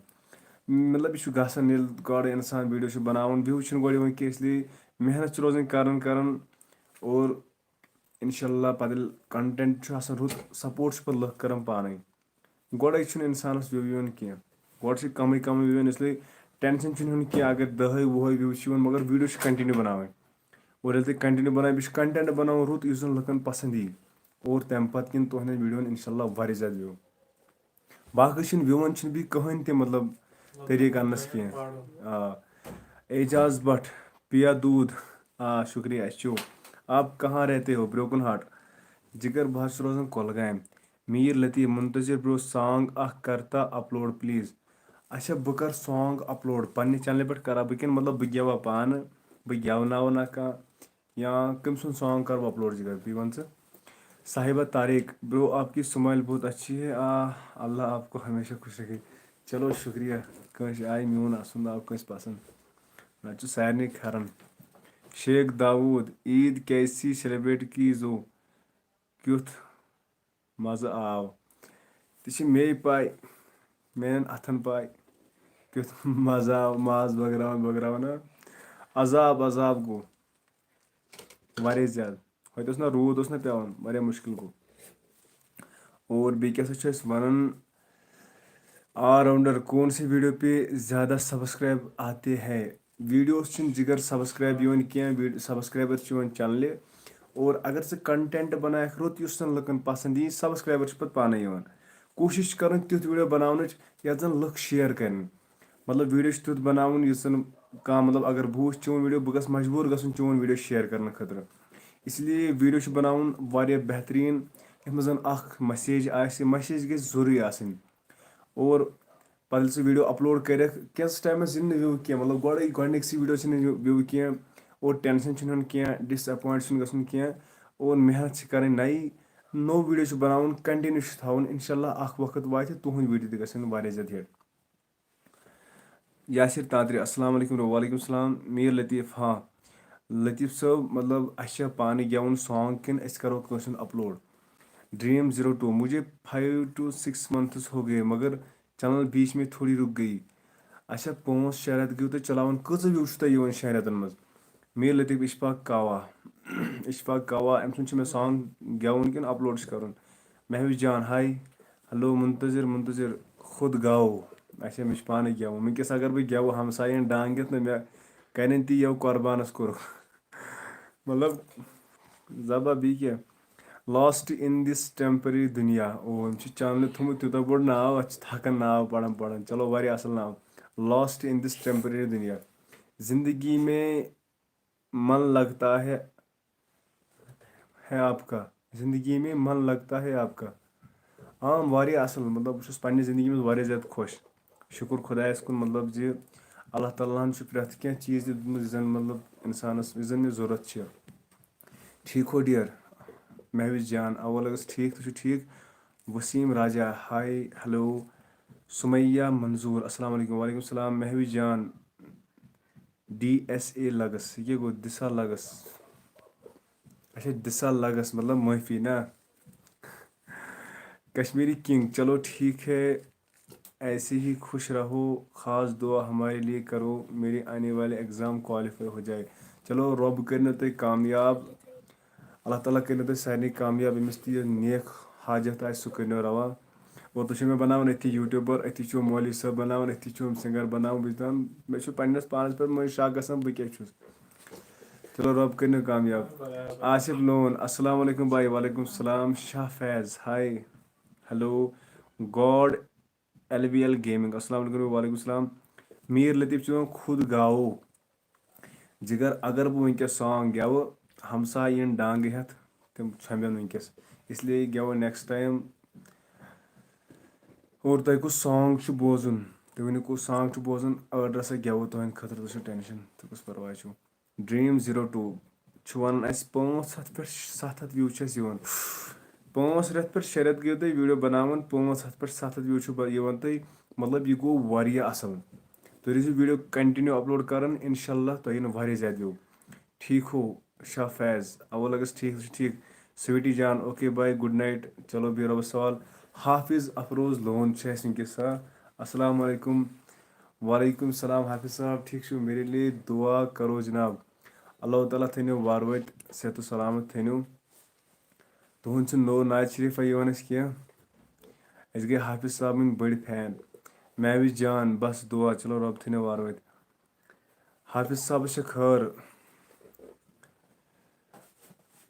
مطلب، یہِ چھُ گژھان، ییٚلہِ گۄڈٕ اِنسان ویڈیو چھُ بناوان، ویو چھُنہٕ گۄڈٕ یِوان کینٛہہ، اس لیے محنت چھُ روزان کران کران۔ اور انشاءاللہ پتہٕ ییٚلہِ content چھُ آسان رُت، support چھِ پتہٕ لُکھ کران پانے۔ گۄڈے چھُنہٕ انسانس view یِوان کینٛہہ، گۄڈٕ چھِ کمٕے کمٕے view یِوان، اس لیے ٹینشن چھُنہٕ ہیوٚن کینٛہہ، اگر دَہے وُہے views چھِ یِوان، مگر video چھِ continue بناوٕنۍ۔ اور ییٚلہِ تُہۍ continue بناوٕنۍ، بیٚیہِ چھُ content بناوُن رُت، یُس زن لُکن پسنٛد یی۔ اور تمہِ پتہٕ یِن تُہنٛدٮ۪ن videoن انشاءاللہ واریاہ زیادٕ view۔ باقٕے چھِنہٕ view-ن چھِنہٕ بیٚیہِ کٕہٕنۍ تہِ مطلب طریٖقہٕ اننس کینٛہہ۔ آ، اعجاز بٹ، پیا دود، آ شُکریہ، اَسہِ چھُ۔ آپ کہاں رہتے ہو؟ Broken Heart۔ جگر، بہٕ حظ چھُس روزان کۄلگامہِ۔ میٖر لطیف، منتظر bro، song اکھ کرتا upload please۔ اچھا، بہٕ کر song upload پننہِ channelہِ پٮ۪ٹھ کرا بہٕ کِنہٕ مطلب بہٕ گٮ۪وا پانہٕ، بہٕ گٮ۪وناوٕ نا کانٛہہ، یا کٔمۍ سُنٛد song کرٕ بہٕ upload؟ جگر، بیٚیہِ وَن ژٕ۔ صاحبہ طارق، bro آپ کی smile بہت اچھی ہے، آ، اللہ آپ کو ہمیشہ خوش رکھے۔ چلو شُکریہ، کٲنٛسہِ آیہِ میون اَسُن ناو کٲنٛسہِ پسنٛد، نتہٕ چھُ سارنٕے کھران۔ شیخ داوود، عید کیسی celebrate کی زو، کیُتھ مزٕ آو؟ تہِ چھِ مے پاے، میانٮ۪ن اتھن پاے، کیُتھ مزٕ آو، ماز بٲگراوان بٲگراوان۔ عذاب، عذاب گوٚو واریاہ زیادٕ۔ ہوٚتہِ اوس نہ روٗد، اوس نہ پٮ۪وان، واریاہ مُشکِل گوٚو۔ اور بیٚیہِ کیٛاہ سا چھِ أسۍ وَنان، آل راؤنڈر کون سی video پہ زیادہ subscribe آتے ہیں؟ Videos چھِنہٕ جگر subscribe یِوان کینٛہہ، ویٖڈ-، subscriber چھِ یِوان channelہِ۔ اور اگر ژٕ content بناوکھ رُت، یُس زَن لُکَن پسنٛد یی، subscriber چھِ پَتہٕ پانَے یِوان۔ کوٗشِش چھِ کَرٕنۍ تیُتھ video بناونٕچ یَتھ زَن لُکھ share کَرن۔ مطلب video چھُ تیُتھ بناوُن یُس زَن کانٛہہ، مطلب اگر بہٕ وٕچھٕ چون video، بہٕ گژھٕ مجبوٗر گژھُن چون video share کرنہٕ خٲطرٕ۔ اس لیے video چھُ بناوُن واریاہ بہتریٖن، یَتھ منٛز زَن اکھ message آسہِ، message گژھِ ضروٗری آسٕنۍ۔ اور پتہٕ ییٚلہِ ژٕ video upload کَرَکھ، کینٛژَس ٹایمَس یِن نہٕ view کینٛہہ، مطلب گۄڈَے گۄڈٕنِکسٕے videoس یِن نہٕ view کینٛہہ، اور tension چھُنہٕ ہیوٚن کینٛہہ، disappoint چھُنہٕ گژھُن کینٛہہ، اور محنت چھِ کَرٕنۍ نَیی، نوٚو video چھُ بناوُن، continue چھُ تھاوُن، انشاءاللہ اکھ وقت واتہِ تُہُنٛد video تہِ گژھن واریاہ زیادٕ hit۔ یاسر تانترے، السلام علیکم۔ وعلیکم السلام۔ میٖر لطیف، ہاں لطیف صٲب، مطلب اَسہِ چھا پانہٕ گٮ۪وُن song کِنہٕ أسۍ کَرو کٲنٛسہِ ہُنٛد upload؟ Dream zero two، مجھے five to six months ہو گئے مگر channel بیچ میں تھوڑی رک گئی۔ اچھا، پانٛژھ شےٚ رٮ۪تھ گٔیِو تۄہہِ چلاوان، کۭژاہ view چھُو تۄہہِ یِوان شٮ۪ن رٮ۪تَن منٛز؟ میٖر لطیف، اشفاق کاوا، اشفاق کاوا، أمۍ سُنٛد چھُ مےٚ song گٮ۪وُن کِنہٕ upload چھُ کَرُن؟ محوِش جان، ہاے۔ ہیلو منتظر، منتظر خود گاو۔ اچھا، مےٚ چھُ پانہٕ گٮ۪وُن۔ وٕنکیٚس اگر بہٕ گٮ۪وٕ، ہمساین ڈانٛگ دِتھ نہٕ مےٚ کَرن تہِ یَو قۄربانَس کوٚرُکھ۔ مطلب، زبا بیٚیہِ کیٛاہ؟ Lost in this temporary دُنیا۔ او، أمۍ چھُ channelہِ تھوٚمُت تیوٗتاہ بوٚڑ ناو، اَتھ چھِ تھَکان ناو پَران پَران۔ چلو، واریاہ اَصٕل ناو۔ Lost in this temporary دُنیا۔ زندگی میں من لگتا ہے، ہے آپ کا، زندگی میں من لگتا ہے آپ کا۔ عام واریاہ اَصٕل، مطلب بہٕ چھُس پنٛنہِ زندگی منٛز واریاہ زیادٕ خۄش۔ شُکُر خۄدایَس کُن، مطلب زِ اللہ تعالیٰ ہَن چھُ پرٛٮ۪تھ کینٛہہ چیٖز تہِ دیُتمُت، یُس زَن مطلب اِنسانَس، یُس زَن مےٚ ضوٚرَتھ چھِ۔ ٹھیٖک ہو dear؟ محوِش جان، اَوا لَگَس ٹھیٖک، تُہۍ چھِو ٹھیٖک؟ وسیٖم راجا، ہاے، ہیلو۔ سُمَیہ منظوٗر، السلام علیکم۔ وعلیکم السلام۔ محوِش جان، ڈی ایس اے لگس، یہِ کیٛاہ گوٚو؟ دِسا لگس۔ اچھا، دِسا لگس مطلب معٲفی نا؟ کشمیری کنگ، چلو ٹھیک ہے، ایسے ہی خوش رہو، خاص دعا ہمارے لیے کرو، میرے آنے والے ایگزام کوالیفائی ہو جائے۔ چلو، رۄب کٔرِنو تُہۍ کامیاب، اللہ تعالیٰ کٔرِنو تُہۍ سارنٕے کامیاب، ییٚمِس تہِ یہِ نیک حاجت آسہِ، سُہ کٔرِنو روا۔ اور تُہۍ چھِو مےٚ بَناوان أتھی YouTuber، أتھی چھُ مولوی صٲب بَناوان، أتھی چھُ سِنٛگَر بَناوان۔ بہٕ چھُس دَپان، مےٚ چھُ پنٛنِس پانَس پٮ۪ٹھ مٔنٛزۍ شَک گژھان، بہٕ کیٛاہ چھُس۔ چلو، رۄب کٔرِنو کامیاب۔ آصف لون، السلام علیکم بھائی۔ وعلیکم السلام۔ شاہ فیض، ہاے۔ ہیلو۔ گاڈ ایل بی ایل گیمنگ، السلام علیکم۔ وعلیکم السلام۔ میٖر لطیف چھُ وَنان، خود گاوو۔ جگر، اگر بہٕ وٕنکیٚس song گٮ۪وٕ، ہمساے یِن ڈانٛگہٕ ہٮ۪تھ، تِم ژھۄمبن وٕنکیٚس۔ اس لیے گٮ۪وو next time۔ اور تۄہہِ کُس song چھُ بوزُن؟ تُہۍ ؤنِو، کُس song چھُ بوزُن؟ ٲٹھ رژھا گٮ۪وو تُہنٛدِ خٲطرٕ، تُہۍ چھِو tension، تہٕ کُس پرواے چھُ؟ Dream zero two چھُ وَنان، اَسہِ پانٛژھ ہَتھ پٮ۪ٹھ ستھ ہَتھ view چھِ اَسہِ یِوان۔ پانٛژھ رٮ۪تھ پٮ۪ٹھ شےٚ رٮ۪تھ گٔیِو تۄہہِ video بناوان، پانٛژھ ہَتھ پٮ۪ٹھ ستھ ہَتھ view چھُ ب-، یِوان تۄہہِ، مطلب، یہِ گوٚو واریاہ اَصٕل۔ تُہۍ روٗزِو video continue upload کران، انشاءاللہ تۄہہِ یِن واریاہ زیادٕ view۔ ٹھیٖک ہو، شاہ فیض، اَوٕ لَگَس ٹھیٖک، سُہ چھُ ٹھیٖک۔ سویٹی جان، okay bye، good night۔ چلو، بِہِو رۄبَس حوال۔ حافظ افروز لون چھُ اَسہِ وٕنکیٚس، آ۔ السلام علیکم۔ وعلیکم السلام حافظ صاحب، ٹھیٖک چھِو؟ میرے لیے دعا کرو جناب۔ اللہ تعالیٰ تھٲینو وارٕ وٲتۍ صحت و سلامت تھٲینو۔ تُہُنٛد چھُ نوٚو نعت شریٖفا یِوان اَسہِ کینٛہہ۔ أسۍ گٔے حافظ صٲبٕنۍ بٔڑۍ fan۔ مہوِش جان، بس دُعا، چلو رۄب تھٲینو وارٕ وٲتۍ۔ حافظ صٲبس چھِ خٲر۔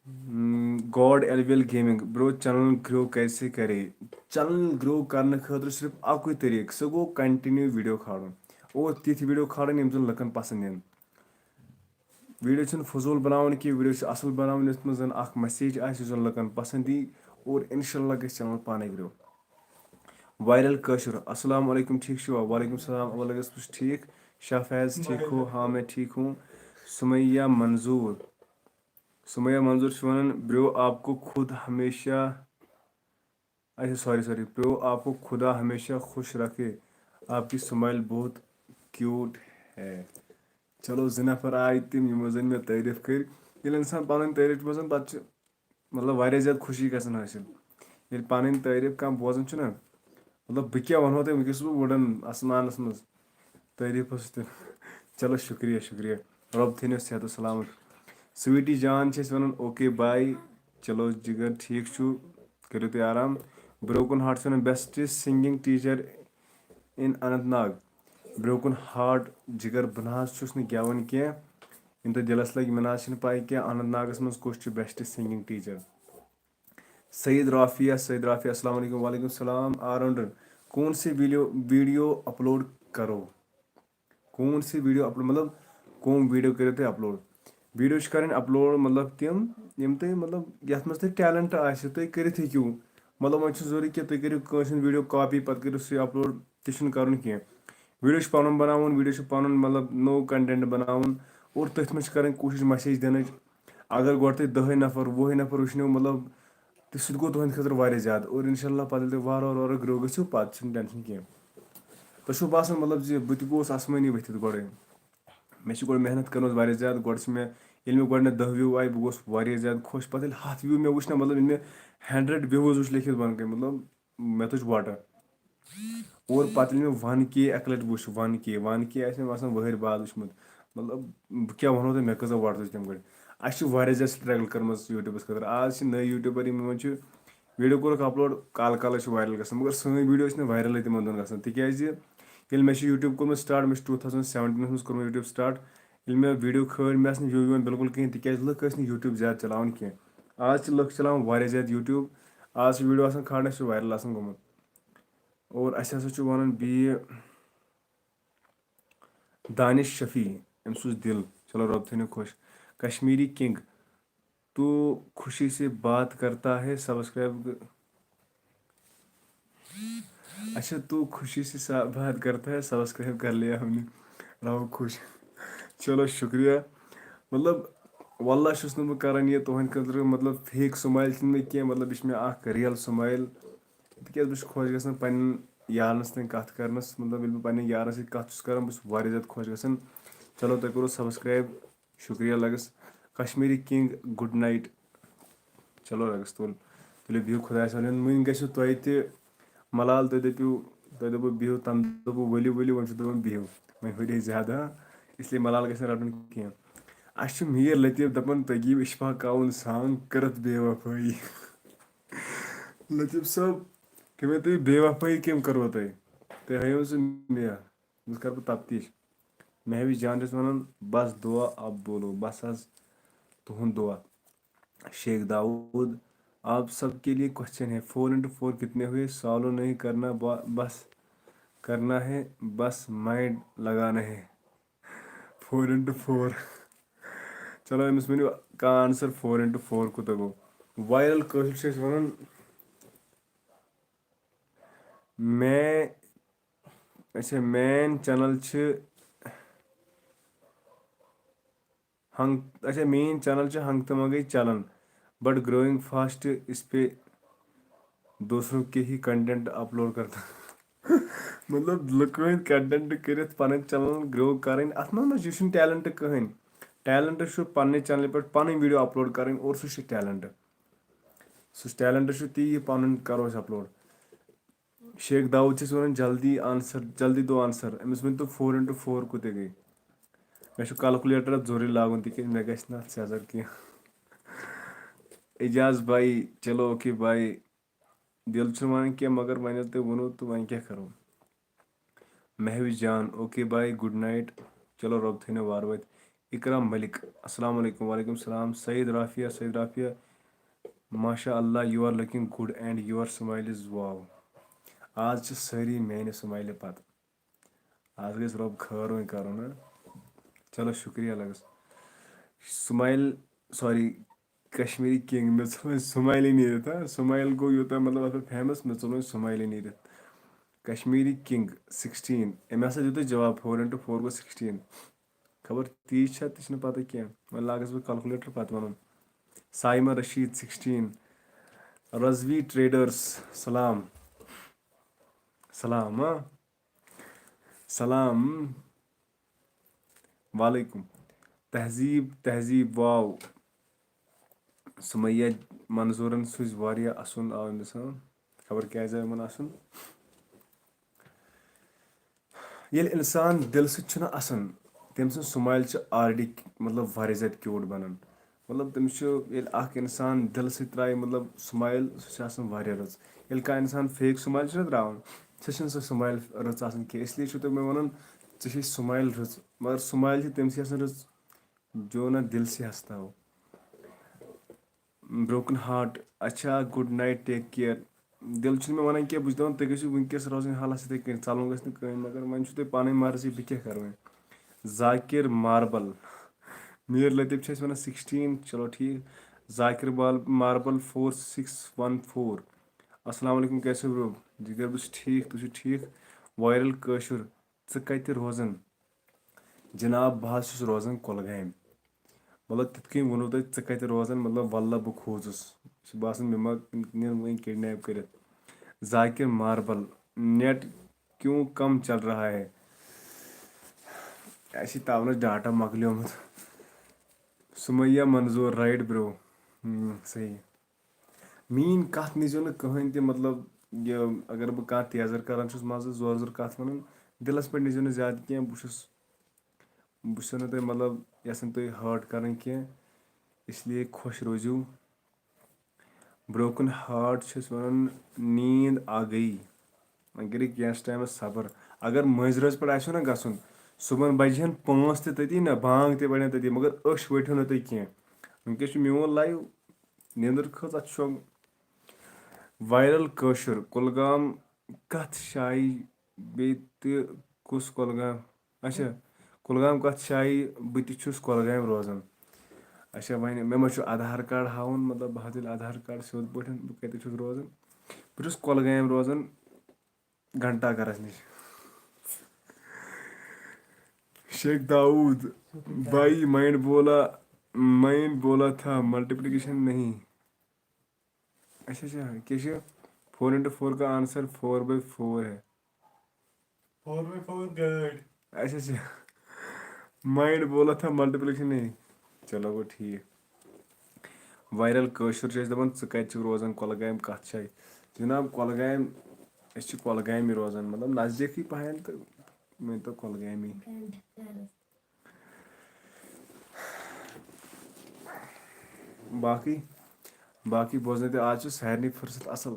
ہم، God Elwell Gaming، bro، channel grow کیسے کرے؟ Channel grow کرنہٕ خٲطرٕ صرف اکُے طریٖقہٕ، سُہ گوٚو continue video کھالُن اور تِتھۍ video کھالٕنۍ یِم زن لُکن پسنٛد یِن۔ Video چھُنہٕ فضوٗل بناوُن کینٛہہ، video چھُ اصل بناوُن یتھ منٛز زن اکھ message آسہِ یُس زن لُکن پسنٛد یی اور انشاءاللہ گژھِ channel پانے grow۔ Viral کٲشُر، السلام علیکم، ٹھیٖک چھِوا؟ وعلیکم السلام، اولگس، بہٕ چھُس ٹھیٖک۔ شاہ فیض، ٹھیٖک ہو؟ ہاں، میں ٹھیٖک ہوں۔ سمیہ منظور، سمیہ منظور چھِ وَنان، bro، آپ کو خود ہمیشہ، اچھا، sorry، sorry، bro، آپ کو خدا ہمیشہ خوش رکھے، آپ کی smile بہت cute ہے۔ چلو، زٕ نفر آے تِم، یِمو زَن مےٚ تعریٖف کٔرۍ۔ ییٚلہِ اِنسان پَنٕنۍ تعریٖف چھُ بوزان، پَتہٕ چھُ، مطلب، واریاہ زیادٕ خوشی گژھان حٲصِل۔ ییٚلہِ پَنٕنۍ تعریٖف کانٛہہ بوزان چھُنہ، مطلب، بہٕ کیٛاہ وَنہو تۄہہِ، وٕنکیٚس چھُس بہٕ وُڈن آسمانَس منٛز۔ تعریٖفَس سۭتۍ۔ چلو، شُکریہ، شُکریہ۔ رۄب تھٲینو صحت و سلامت۔ Sweetie جان چھِ اَسہِ وَنان، okay bye۔ چلو جِگر، ٹھیٖک چھُ، کٔرِو تُہۍ آرام۔ Broken Heart چھِ وَنان، best singing teacher in Anant Nag. Broken Heart، جِگر، بہٕ نہ حظ چھُس نہٕ گٮ۪وان کینٛہہ۔ یِم تۄہہِ دِلَس لَگہِ، مےٚ نہ حظ چھِنہٕ پَے کینٛہہ، اننت ناگَس منٛز کُس چھُ best singing teacher۔ Saeed Rafia, Saeed Rafia, السلام علیکم۔ وعلیکم السلام۔ آل راؤنڈر، کون سی ویڈیو، ویڈیو اپلوڈ کرو؟ کون سی ویڈیو اپلوڈ، مطلب، کون ویڈیو کٔرِو تُہۍ اپلوڈ؟ ویڈیو چھِ کرٕنۍ اپلوڈ، مطلب، تِم، یِم تُہۍ، مطلب، یَتھ منٛز تۄہہِ ٹیلنٹ آسہِ، تُہۍ کٔرِتھ ہیٚکِو۔ مطلب، وۄنۍ چھُ ضروٗری کہِ تُہۍ کٔرِو کٲنٛسہِ ہُنٛد ویڈیو کاپی، پَتہٕ کٔرِو سُہ اپلوڈ، تہِ چھُنہٕ کرُن کینٛہہ۔ ویڈیو چھُ پَنُن بَناوُن، ویڈیو چھُ پَنُن، مطلب، نوٚو content بَناوُن، اور تٔتھۍ منٛز چھِ کرٕنۍ کوٗشِش message دِنٕچ۔ اگر گۄڈٕ تُہۍ دَہے نفر، وُہے نفر وٕچھنو، مطلب، تہٕ سُہ تہِ گوٚو تُہنٛدِ خٲطرٕ واریاہ زیادٕ۔ اور انشاءاللہ پتہٕ ییٚلہِ تُہۍ وارٕ وارٕ وارٕ وارٕ grow گٔژھِو، پتہٕ چھُنہٕ tension کینٛہہ۔ تۄہہِ چھُو باسان، مطلب، زِ بہٕ تہِ گوٚوُس آسمٲنی ؤتھِتھ گۄڈَے۔ مےٚ چھِ گۄڈٕ محنت کٔرمٕژ واریاہ زیادٕ۔ گۄڈٕ چھِ مےٚ، ییٚلہِ مےٚ گۄڈٕنٮ۪تھ دَہ view آیہِ، بہٕ گوٚوُس واریاہ زیادٕ خۄش۔ پتہٕ ییٚلہِ ہَتھ view مےٚ وٕچھ نہ، مطلب، ییٚلہِ مےٚ hundred views وٕچھ لیکھِتھ بۄنہٕ کَنہِ، مطلب، مےٚ تُج وۄٹہٕ۔ اور پتہٕ ییٚلہِ مےٚ one K اَکہِ لَٹہِ وٕچھ، one K، one K آسہِ مےٚ باسان ؤہٕرۍ بعد وٕچھمُت۔ مطلب، بہٕ کیٛاہ وَنو تۄہہِ، مےٚ کۭژاہ وۄٹہٕ تُج تَمہِ گٔڑۍ۔ اَسہِ چھِ واریاہ زیادٕ struggle کٔرمٕژ YouTubeَس خٲطرٕ۔ آز چھِ نٔے YouTuberٕے یِمَن چھُ video کوٚرُکھ upload، کالہٕ کالَے چھِ viral گژھان، مگر سٲنۍ video چھِنہٕ viralٕے تِمَن دۄہَن گژھان، تِکیٛازِ ییٚلہِ مےٚ چھُ YouTube کوٚرمُت start، مےٚ چھُ two thousand seventeenَس منٛز کوٚرمُت YouTube start۔ ییٚلہِ مےٚ video کھٲلۍ، مےٚ ٲس نہٕ view یِوان بِلکُل کِہیٖنۍ، تِکیٛازِ لُکھ ٲسۍ نہٕ YouTube زیادٕ چلاوان کینٛہہ۔ آز چھِ لُکھ چلاوان واریاہ زیادٕ YouTube۔ آز چھِ video آسان کھالان، اَسہِ چھُ viral آسان گوٚمُت۔ اور اَسہِ ہسا چھُ وَنان بیٚیہِ دانش شفیع، أمۍ سُنٛد دِل، چلو رۄب تھٲینو خۄش۔ کشمیری کنگ، تو خوشی سے بات کرتا ہے، subscribe گ-، اچھا، تو خوشی سے سا-، بات کرتا ہے، subscribe کر لیا ہم نے، رہو خوش۔ چلو، شُکریہ۔ مطلب، واللہ چھُس نہٕ بہٕ کران یہِ تُہنٛدِ خٲطرٕ، مطلب، fake smile چھِنہٕ مےٚ کینٛہہ، مطلب، یہِ چھِ مےٚ اکھ real smile۔ تِکیٛازِ بہٕ چھُس خۄش گژھان پننٮ۪ن یارن سۭتۍ کتھ کرنس، مطلب، ییٚلہِ بہٕ پننٮ۪ن یارن سۭتۍ کتھ چھُس کران، بہٕ چھُس واریاہ زیادٕ خۄش گژھان۔ چلو، تۄہہِ کوٚروٕ subscribe، شُکریہ lags. Kashmiri king, good night۔ چلو، لگس تُل، تُلِو، بِہِو خۄدایس حوالہٕ۔ وۄنۍ گژھِو تۄہہِ تہِ ملال، تُہۍ دٔپِو، تۄہہِ دوٚپوُ بِہِو، تَنہٕ دوٚپوُ ؤلِو، ؤلِو، وۄنۍ چھُو دَپان بِہِو، وۄنۍ ہُرے زیادٕ، ہاں، اس لیے ملال گژھِ نہٕ رَٹُن کینٛہہ۔ اَسہِ چھُ میٖر لطیف دَپان، تۄہہِ گٔیوُ عشفاق کاوُن song کٔرٕتھ بے وفٲیی۔ لطیف صٲب، کٔمۍ تُہۍ بے وفٲیی کٔمۍ کٔروٕ تۄہہِ؟ تُہۍ ہٲیِو سُہ مےٚ، بہٕ کَرٕ بہٕ تفتیٖش۔ مہوِش جان چھُس وَنان، بس دعا آپ بولو، بس حظ تُہُنٛد دعا۔ شیخ داؤد، آپ سب کے لیے question ہے، four into four کتنے ہوئے؟ Solve نہیں کرنا، با-، بس کرنا ہے، بس mind لگانا ہے۔ Four into four۔ چلو، أمِس ؤنِو کانٛہہ answer، four into four کوٗتاہ گوٚو؟ Viral کٲشُر چھِ أسۍ وَنان، مےٚ، اچھا، main channel چھِ ہنگ، اچھا، میٲنۍ channel چھِ ہنگ تہٕ منگے چلان، but growing fast، اس پہ دوسروں کے ہی content upload کرتا۔ مطلب، لُکہٕ ہٕنٛدۍ content کٔرِتھ پنٕنۍ channel grow کرٕنۍ، اتھ منٛز ما چھُ، یہِ چھُنہٕ talent کٕہٕنۍ۔ Talent چھُ پننہِ channel پٮ۪ٹھ پنٕنۍ video upload کرٕنۍ، اور سُہ چھُ talent۔ سُہ talent چھُ تی، یہِ پنُن کرو أسۍ upload۔ شیخ داؤد چھِس وَنان، جلدی answer، جلدی دو answer۔ أمِس ؤنۍ تو four into four کوٗتاہ گٔے؟ مےٚ چھُ calculator اَتھ ضروٗری لاگُن، تِکیٛازِ مےٚ گژھِ نہٕ اَتھ سیٚزر کینٛہہ۔ اعجاز بھائی، چلو okay bye۔ دِل چھُنہٕ وَنان کینٛہہ، مگر وۄنۍ ییٚلہِ تۄہہِ ووٚنوُ تہٕ وۄنۍ کیٛاہ کَرو؟ محوِش جان، okay bye, good night. چلو، رۄب تھٲینو وارٕ وتہِ. اکرام ملک، السلام علیکم۔ وعلیکم السلام۔ سعید رافیہ، سعید رافیہ، ماشاء اللہ، you are looking good and your smile is wow. آز چھِ سٲری میانہِ سمایلہِ پتہٕ۔ آز گژھِ رۄب خٲر وۄنۍ کرُن، ہاں؟ چلو، شُکریہ لگس۔ سمایل، sorry، کشمیری کنگ، مےٚ ژھٕن وۄنۍ سمایلٕے نیٖرِتھ، ہاں؟ سمایل گوٚو یوٗتاہ، مطلب، اتھ پٮ۪ٹھ famous، مےٚ ژھٕن وۄنۍ سمایلٕے نیٖرِتھ۔ کشمیری کنگ sixteen، أمۍ ہسا دیُت اَسہِ جواب، four into four گوٚو sixteen۔ خبر تیٖژ چھا، تہِ چھنہٕ پتہ کینٛہہ، وۄنۍ لاگس بہٕ calculator، پتہٕ ونُن۔ سایمہ رشید sixteen، رضوی ٹریڈرز، سلام۔ سلام، ہاں؟ سلام۔ وعلیکم۔ تہذیٖب، تہذیٖب، wow۔ سُمَییا منظوٗرَن سوٗزۍ واریاہ اَسُن آو أمِس، ہاں۔ خبر کیٛازِ آو یِمَن اَسُن۔ ییٚلہِ اِنسان دِلہٕ سۭتۍ چھُنہ اَسان، تٔمۍ سٕنٛز سُمایِل چھِ already، مطلب، واریاہ زیادٕ cute بَنان۔ مطلب، تٔمِس چھُ، ییٚلہِ اَکھ اِنسان دِلہٕ سۭتۍ ترٛایہِ، مطلب، سُمایِل، سُہ چھُ آسان واریاہ رٕژ۔ ییٚلہِ کانٛہہ اِنسان fake سُمایِل چھُنہ ترٛاوان، سُہ چھُنہٕ سۄ سُمایِل رٕژ آسان کینٛہہ۔ اس لیے چھُو تُہۍ مےٚ وَنان، ژےٚ چھے سُمایِل رٕژ، مگر سُمایِل چھِ تٔمۍ سٕے آسان رٕژ، جو نہ دِل سے ہنستا ہو۔ Broken heart، اچھا، good night، take care۔ دِل چھُنہٕ مےٚ وَنان کینٛہہ، بہٕ چھُس دَپان، تُہۍ گٔژھِو وٕنکیٚس روزٕنۍ حالَس یِتھَے کٔنۍ، ژَلُن گژھِ نہٕ کٕہٕنۍ، مگر وۄنۍ چھُو تۄہہِ پَنٕنۍ مرضی، بہٕ کیٛاہ کَرٕ وۄنۍ۔ ذاکر ماربل، میٖر لطیف چھِ اَسہِ وَنان sixteen، چلو ٹھیٖک۔ ذاکر بال-، marble four six one four۔ السلام علیکم، کیسے ہو برو؟ جگر، بہٕ چھُس ٹھیٖک، تُہۍ چھِو ٹھیٖک؟ وایرل کٲشُر، ژٕ کَتہِ روزان؟ جناب، بہٕ حظ چھُس روزان کۄلگامہِ۔ مطلب، تِتھ کٔنۍ ووٚنوُ تۄہہِ، ژٕ کَتہِ روزان؟ مطلب، واللہ بہٕ کھوٗژُس۔ یہِ چھُ باسان، مےٚ ما نِن وۄنۍ kidnap کٔرِتھ۔ ذاکر ماربل، نیٹ کیوں کم چل رہا ہے؟ اَسہِ چھِ تاونَس ڈاٹا مۄکلیومُت۔ سُمَییا منظوٗر، right bro۔ ہم، صحیح۔ میٛٲنۍ کَتھ نیٖزیو نہٕ کٕہٕنۍ تہِ، مطلب، یہِ، اگر بہٕ کانٛہہ تیزر کران چھُس، منٛزٕ زورٕ زورٕ کَتھ وَنان، دِلَس پٮ۪ٹھ نیٖزیو نہٕ زیادٕ کینٛہہ۔ بہٕ چھُس، بہٕ چھُس نہٕ تۄہہِ، مطلب، یَژھان تُہۍ hurt کَرٕنۍ کینٛہہ، اس لیے خۄش روٗزِو۔ Broken heart چھِ أسۍ وَنان نیٖند آ گٔیی۔ وۄنۍ کٔرِو کینٛہَس ٹایمَس صبر۔ اگر مٔنٛزۍ رٲژ پٮ۪ٹھ آسیو نہ گژھُن، صُبحن بَجہِ ہَن پانٛژھ تہِ تٔتی نہ، بانٛگ تہِ پَرن تٔتی، مگر أچھ ؤٹھِو نہٕ تُہۍ کینٛہہ۔ وٕنکیٚس چھُ میون live، نیٚنٛدٕر کھٔژ، اَتھ چھُ شۄنٛگ۔ وایرل کٲشُر، کُلگام کَتھ جایہِ، بیٚیہِ تہِ کُس کُلگام؟ اچھا، کُلگام کَتھ جایہِ؟ بہٕ تہِ چھُس کۄلگامہِ روزان۔ اچھا، وۄنۍ مےٚ ما چھُ آدھار کارڈ ہاوُن؟ مطلب، بہٕ ہاوٕ تیٚلہِ آدھار کارڈ سیوٚد پٲٹھۍ، بہٕ کَتہِ چھُس روزان؟ بہٕ چھُس کۄلگامہِ روزان، گھنٹا گرس نِش۔ شیخ داؤد، بھائی، مائنڈ بولا، مائنڈ بولا تھا، ملٹیپلیکیشن نہیں۔ اچھا، اچھا، کیا چھُ؟ Four into four کا answer four by four Hai. Four by four گٲڑۍ۔ اچھا، اچھا۔ مائنڈ بولا تھا، ملٹیپلیکیشن نہیں۔ چلو، گوٚو ٹھیٖک۔ وایرل کٲشُر چھِ أسۍ دَپان، ژٕ کَتہِ چھُکھ روزان؟ کۄلگامہِ کَتھ جایہِ؟ جِناب، کۄلگامہِ، أسۍ چھِ کۄلگامی روزان، مطلب، نزدیٖکٕے پَہَن تہٕ مٲنۍ تو کۄلگامی۔ باقٕے، باقٕے بوزنٲیِو تُہۍ، آز چھُ سارنٕے فرصت اَصٕل،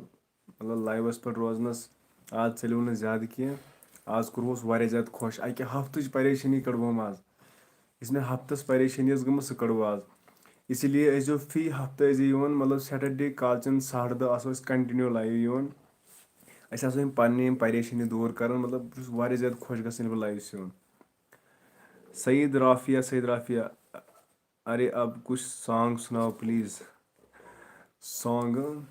مطلب، لایوَس پٮ۪ٹھ روزنَس۔ آز ژٔلِو نہٕ زیادٕ کینٛہہ، آز کوٚروُس واریاہ زیادٕ خۄش، اَکہِ ہفتٕچ پریشٲنی کٔڑووم آز۔ یُس مےٚ ہفتَس پریشٲنی ٲس گٔمٕژ، سُہ کٔڑوٕ آز۔ اسی لیے ٲسۍزیو فی ہفتہٕ ٲسۍزیو یِوان، مطلب، سیٹرڈے کالچَن ساڑٕ دَہ آسو أسۍ continue live یِوان۔ أسۍ آسو یِم پَنٕنہِ یِم پریشٲنی دوٗر کَران، مطلب، بہٕ چھُس واریاہ زیادٕ خۄش گژھان ییٚلہِ بہٕ live چھُس یِوان۔ سعید رافیہ، سعید رافیہ، ارے اب کچھ song سناؤ please۔ Song؟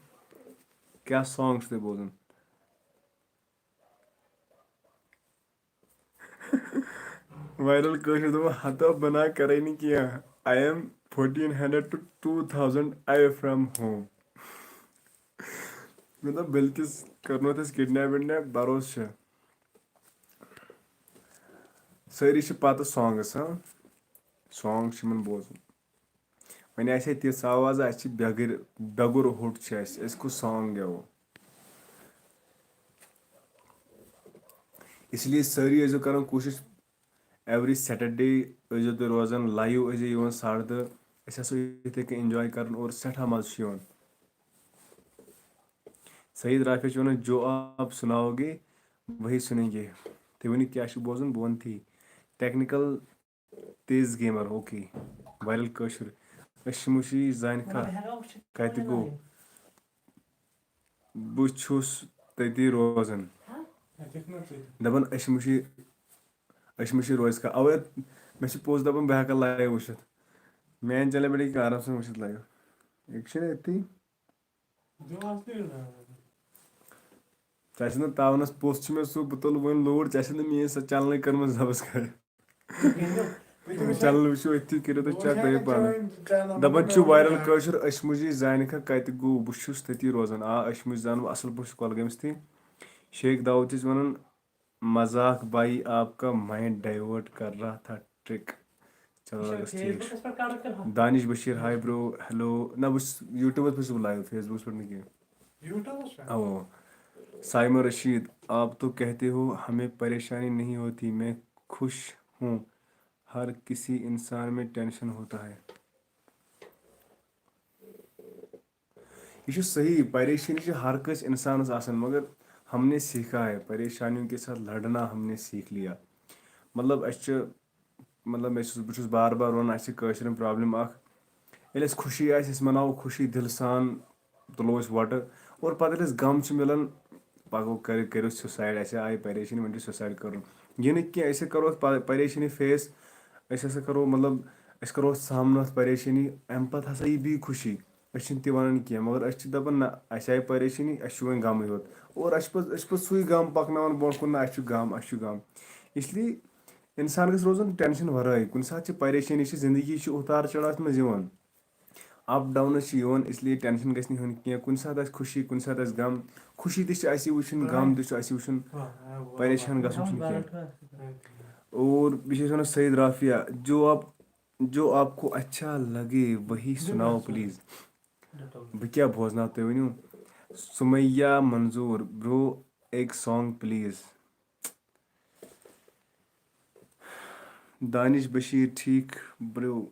کیٛاہ song چھُ تۄہہِ بوزُن؟ وایرل کٲشِر دوٚپُن، ہتو بہٕ نا کرے نہٕ کینٛہہ۔ I am fourteen hundred to two thousand away from home۔ مےٚ دوٚپ، بلکِس کٔرنو تَس kidnap وِڈنیپ، بروسہٕ چھُ۔ سٲری چھِ پتہٕ songس، ہاں؟ Song چھِ یِمن بوزُن۔ وۄنۍ آسہِ ہے تِژھ آواز، اَسہِ چھِ بٮ۪گٕرۍ، بٮ۪گُر ہوٚٹ چھِ اَسہِ، أسۍ کُس song گٮ۪وو؟ اس لیے سٲری ٲسۍزیو کران کوٗشِش، every Saturday ٲسۍزیو تُہۍ روزان live، ٲسۍزیو یِوان ساڑٕ دَہ۔ أسۍ آسو یِتھَے کٔنۍ enjoy کران اور سٮ۪ٹھاہ مَزٕ چھُ یِوان۔ سعید رافیہ چھُ وَنان، جو آپ سناؤ گے، وہی سنیں گے۔ تُہۍ ؤنِو کیٛاہ چھُ بوزُن، بہٕ وَنہٕ تی۔ ٹیکنیکل تیز گیمر، اوکے۔ وائرل کٲشُر، اشمُشی زانہِ کھا کتہِ گوٚو؟ بہٕ چھُس تٔتی روزان۔ دپان اشمُشی، اشمُشی روزِ کھا۔ اوے مےٚ چھُ پوٚز دپان بہٕ ہٮ۪کہٕ لایو وٕچھِتھ۔ میانہِ چینلہِ پٮ۪ٹھ ہیٚکہِ آرام سان وٕچھِتھ لایو۔ یہِ چھُنہٕ أتھی۔ ژےٚ چھُنہٕ تاونس پوٚژھ چھُ مےٚ سُہ، بہٕ تُلہٕ وۄنۍ لوڈ، ژےٚ چھےٚ نہٕ میٲنۍ سۄ چینلٕے کٔرمٕژ سبسکرایب۔ چینل وٕچھِو أتھی، کٔرِو تُہۍ چیک، تُہۍ پانہٕ۔ دپان چھُ وائرل کٲشُر اشمُجی زانہِ کھا کتہِ گوٚو، بہٕ چھُس تٔتی روزان۔ آ، اشمُجۍ زانہٕ بہٕ اصل پٲٹھۍ، چھُ کۄلگٲمِس تھی۔ شیخ داوود چھِ أسۍ ونان، مذاق بھائی آپ کا مائنڈ ڈائیورٹ کر رہا تھا ٹرک۔ چلو، لگس ٹھیک۔ دانش بشیر، ہائی برو، ہیلو۔ نہ، بہٕ چھُس یوٗٹیوٗبس پٮ۪ٹھ چھُس بہٕ لایو، فیس بُکس پٮ۪ٹھ نہٕ کینٛہہ۔ اَوا۔ سایمہ رشید، آپ تو کہتے ہو ہمیں پریشانی نہیں ہوتی، میں خوش ہوں، ہر کسی انسان میں ٹینشن ہوتا ہے۔ یہ چھُ صحیح، پریشٲنی چھِ ہر کٲنٛسہِ انسانس آسان، مگر ہم نے سیکھا ہے، پریشانیوں کے ساتھ لڑنا ہم نے سیکھ لیا۔ مطلب، اسہِ چھِ، مطلب، مےٚ چھُس، بہٕ چھُس بار بار ونان، اسہِ چھِ کٲشرٮ۪ن پرابلم اکھ، ییٚلہِ اسہِ خوشی آسہِ، أسۍ مناوو خوشی دِلہٕ سان، تُلو أسۍ وۄٹہٕ، اور پتہٕ ییٚلہِ اسہِ غم چھُ مِلان، پکو کٔرِو، کٔرِو سیوسایڈ، اسہِ آیہِ پریشٲنی، وۄنۍ چھُ سیوسایڈ کرُن۔ یہِ نہٕ کینٛہہ، أسۍ کرو اتھ پ-، پریشٲنی فیس، أسۍ ہسا کرو، مطلب، أسۍ کرو اتھ سامنہٕ اتھ پریشٲنی، امہِ پتہٕ ہسا یی بیٚیہِ خوشی۔ أسۍ چھِنہٕ تہِ ونان کینٛہہ، مگر أسۍ چھِ دپان، نہ، اسہِ آیہِ پریشٲنی، اسہِ چھُ وۄنۍ غمٕے یوت۔ اور اسہِ چھُ پتہٕ، أسۍ چھِ پتہٕ سُے غم پکناوان برونٛہہ کُن، نہ، اسہِ چھُ غم، اسہِ چھُ غم۔ اس لیے انسانس گژھِ روزُن ٹینشن ورٲے۔ کُنہِ ساتہٕ چھِ پریشٲنی، چھِ زندگی، چھِ اُتار چڑاو اتھ منٛز یِوان، اپ ڈاونس چھِ یِوان، اس لیے ٹینشن گژھِ نہٕ ہیوٚن کینٛہہ۔ کُنہِ ساتہٕ آسہِ خوشی، کُنہِ ساتہٕ آسہِ غم، خوشی تہِ چھِ اسی وٕچھُن، غم تہِ چھُ اسی وٕچھُن، پریشان گژھُن چھُنہٕ کینٛہہ۔ اور بیٚیہِ چھِ أسۍ ونان سعید رافیہ، جو آپ جو آپ کو اچھا لگے وہی سناؤ پلیز۔ بہٕ کیٛاہ بوزناو، تُہۍ ؤنِو۔ سمیہ منظور، برو، ایک سانگ پلیز۔ دانش بشیر، ٹھیک برو،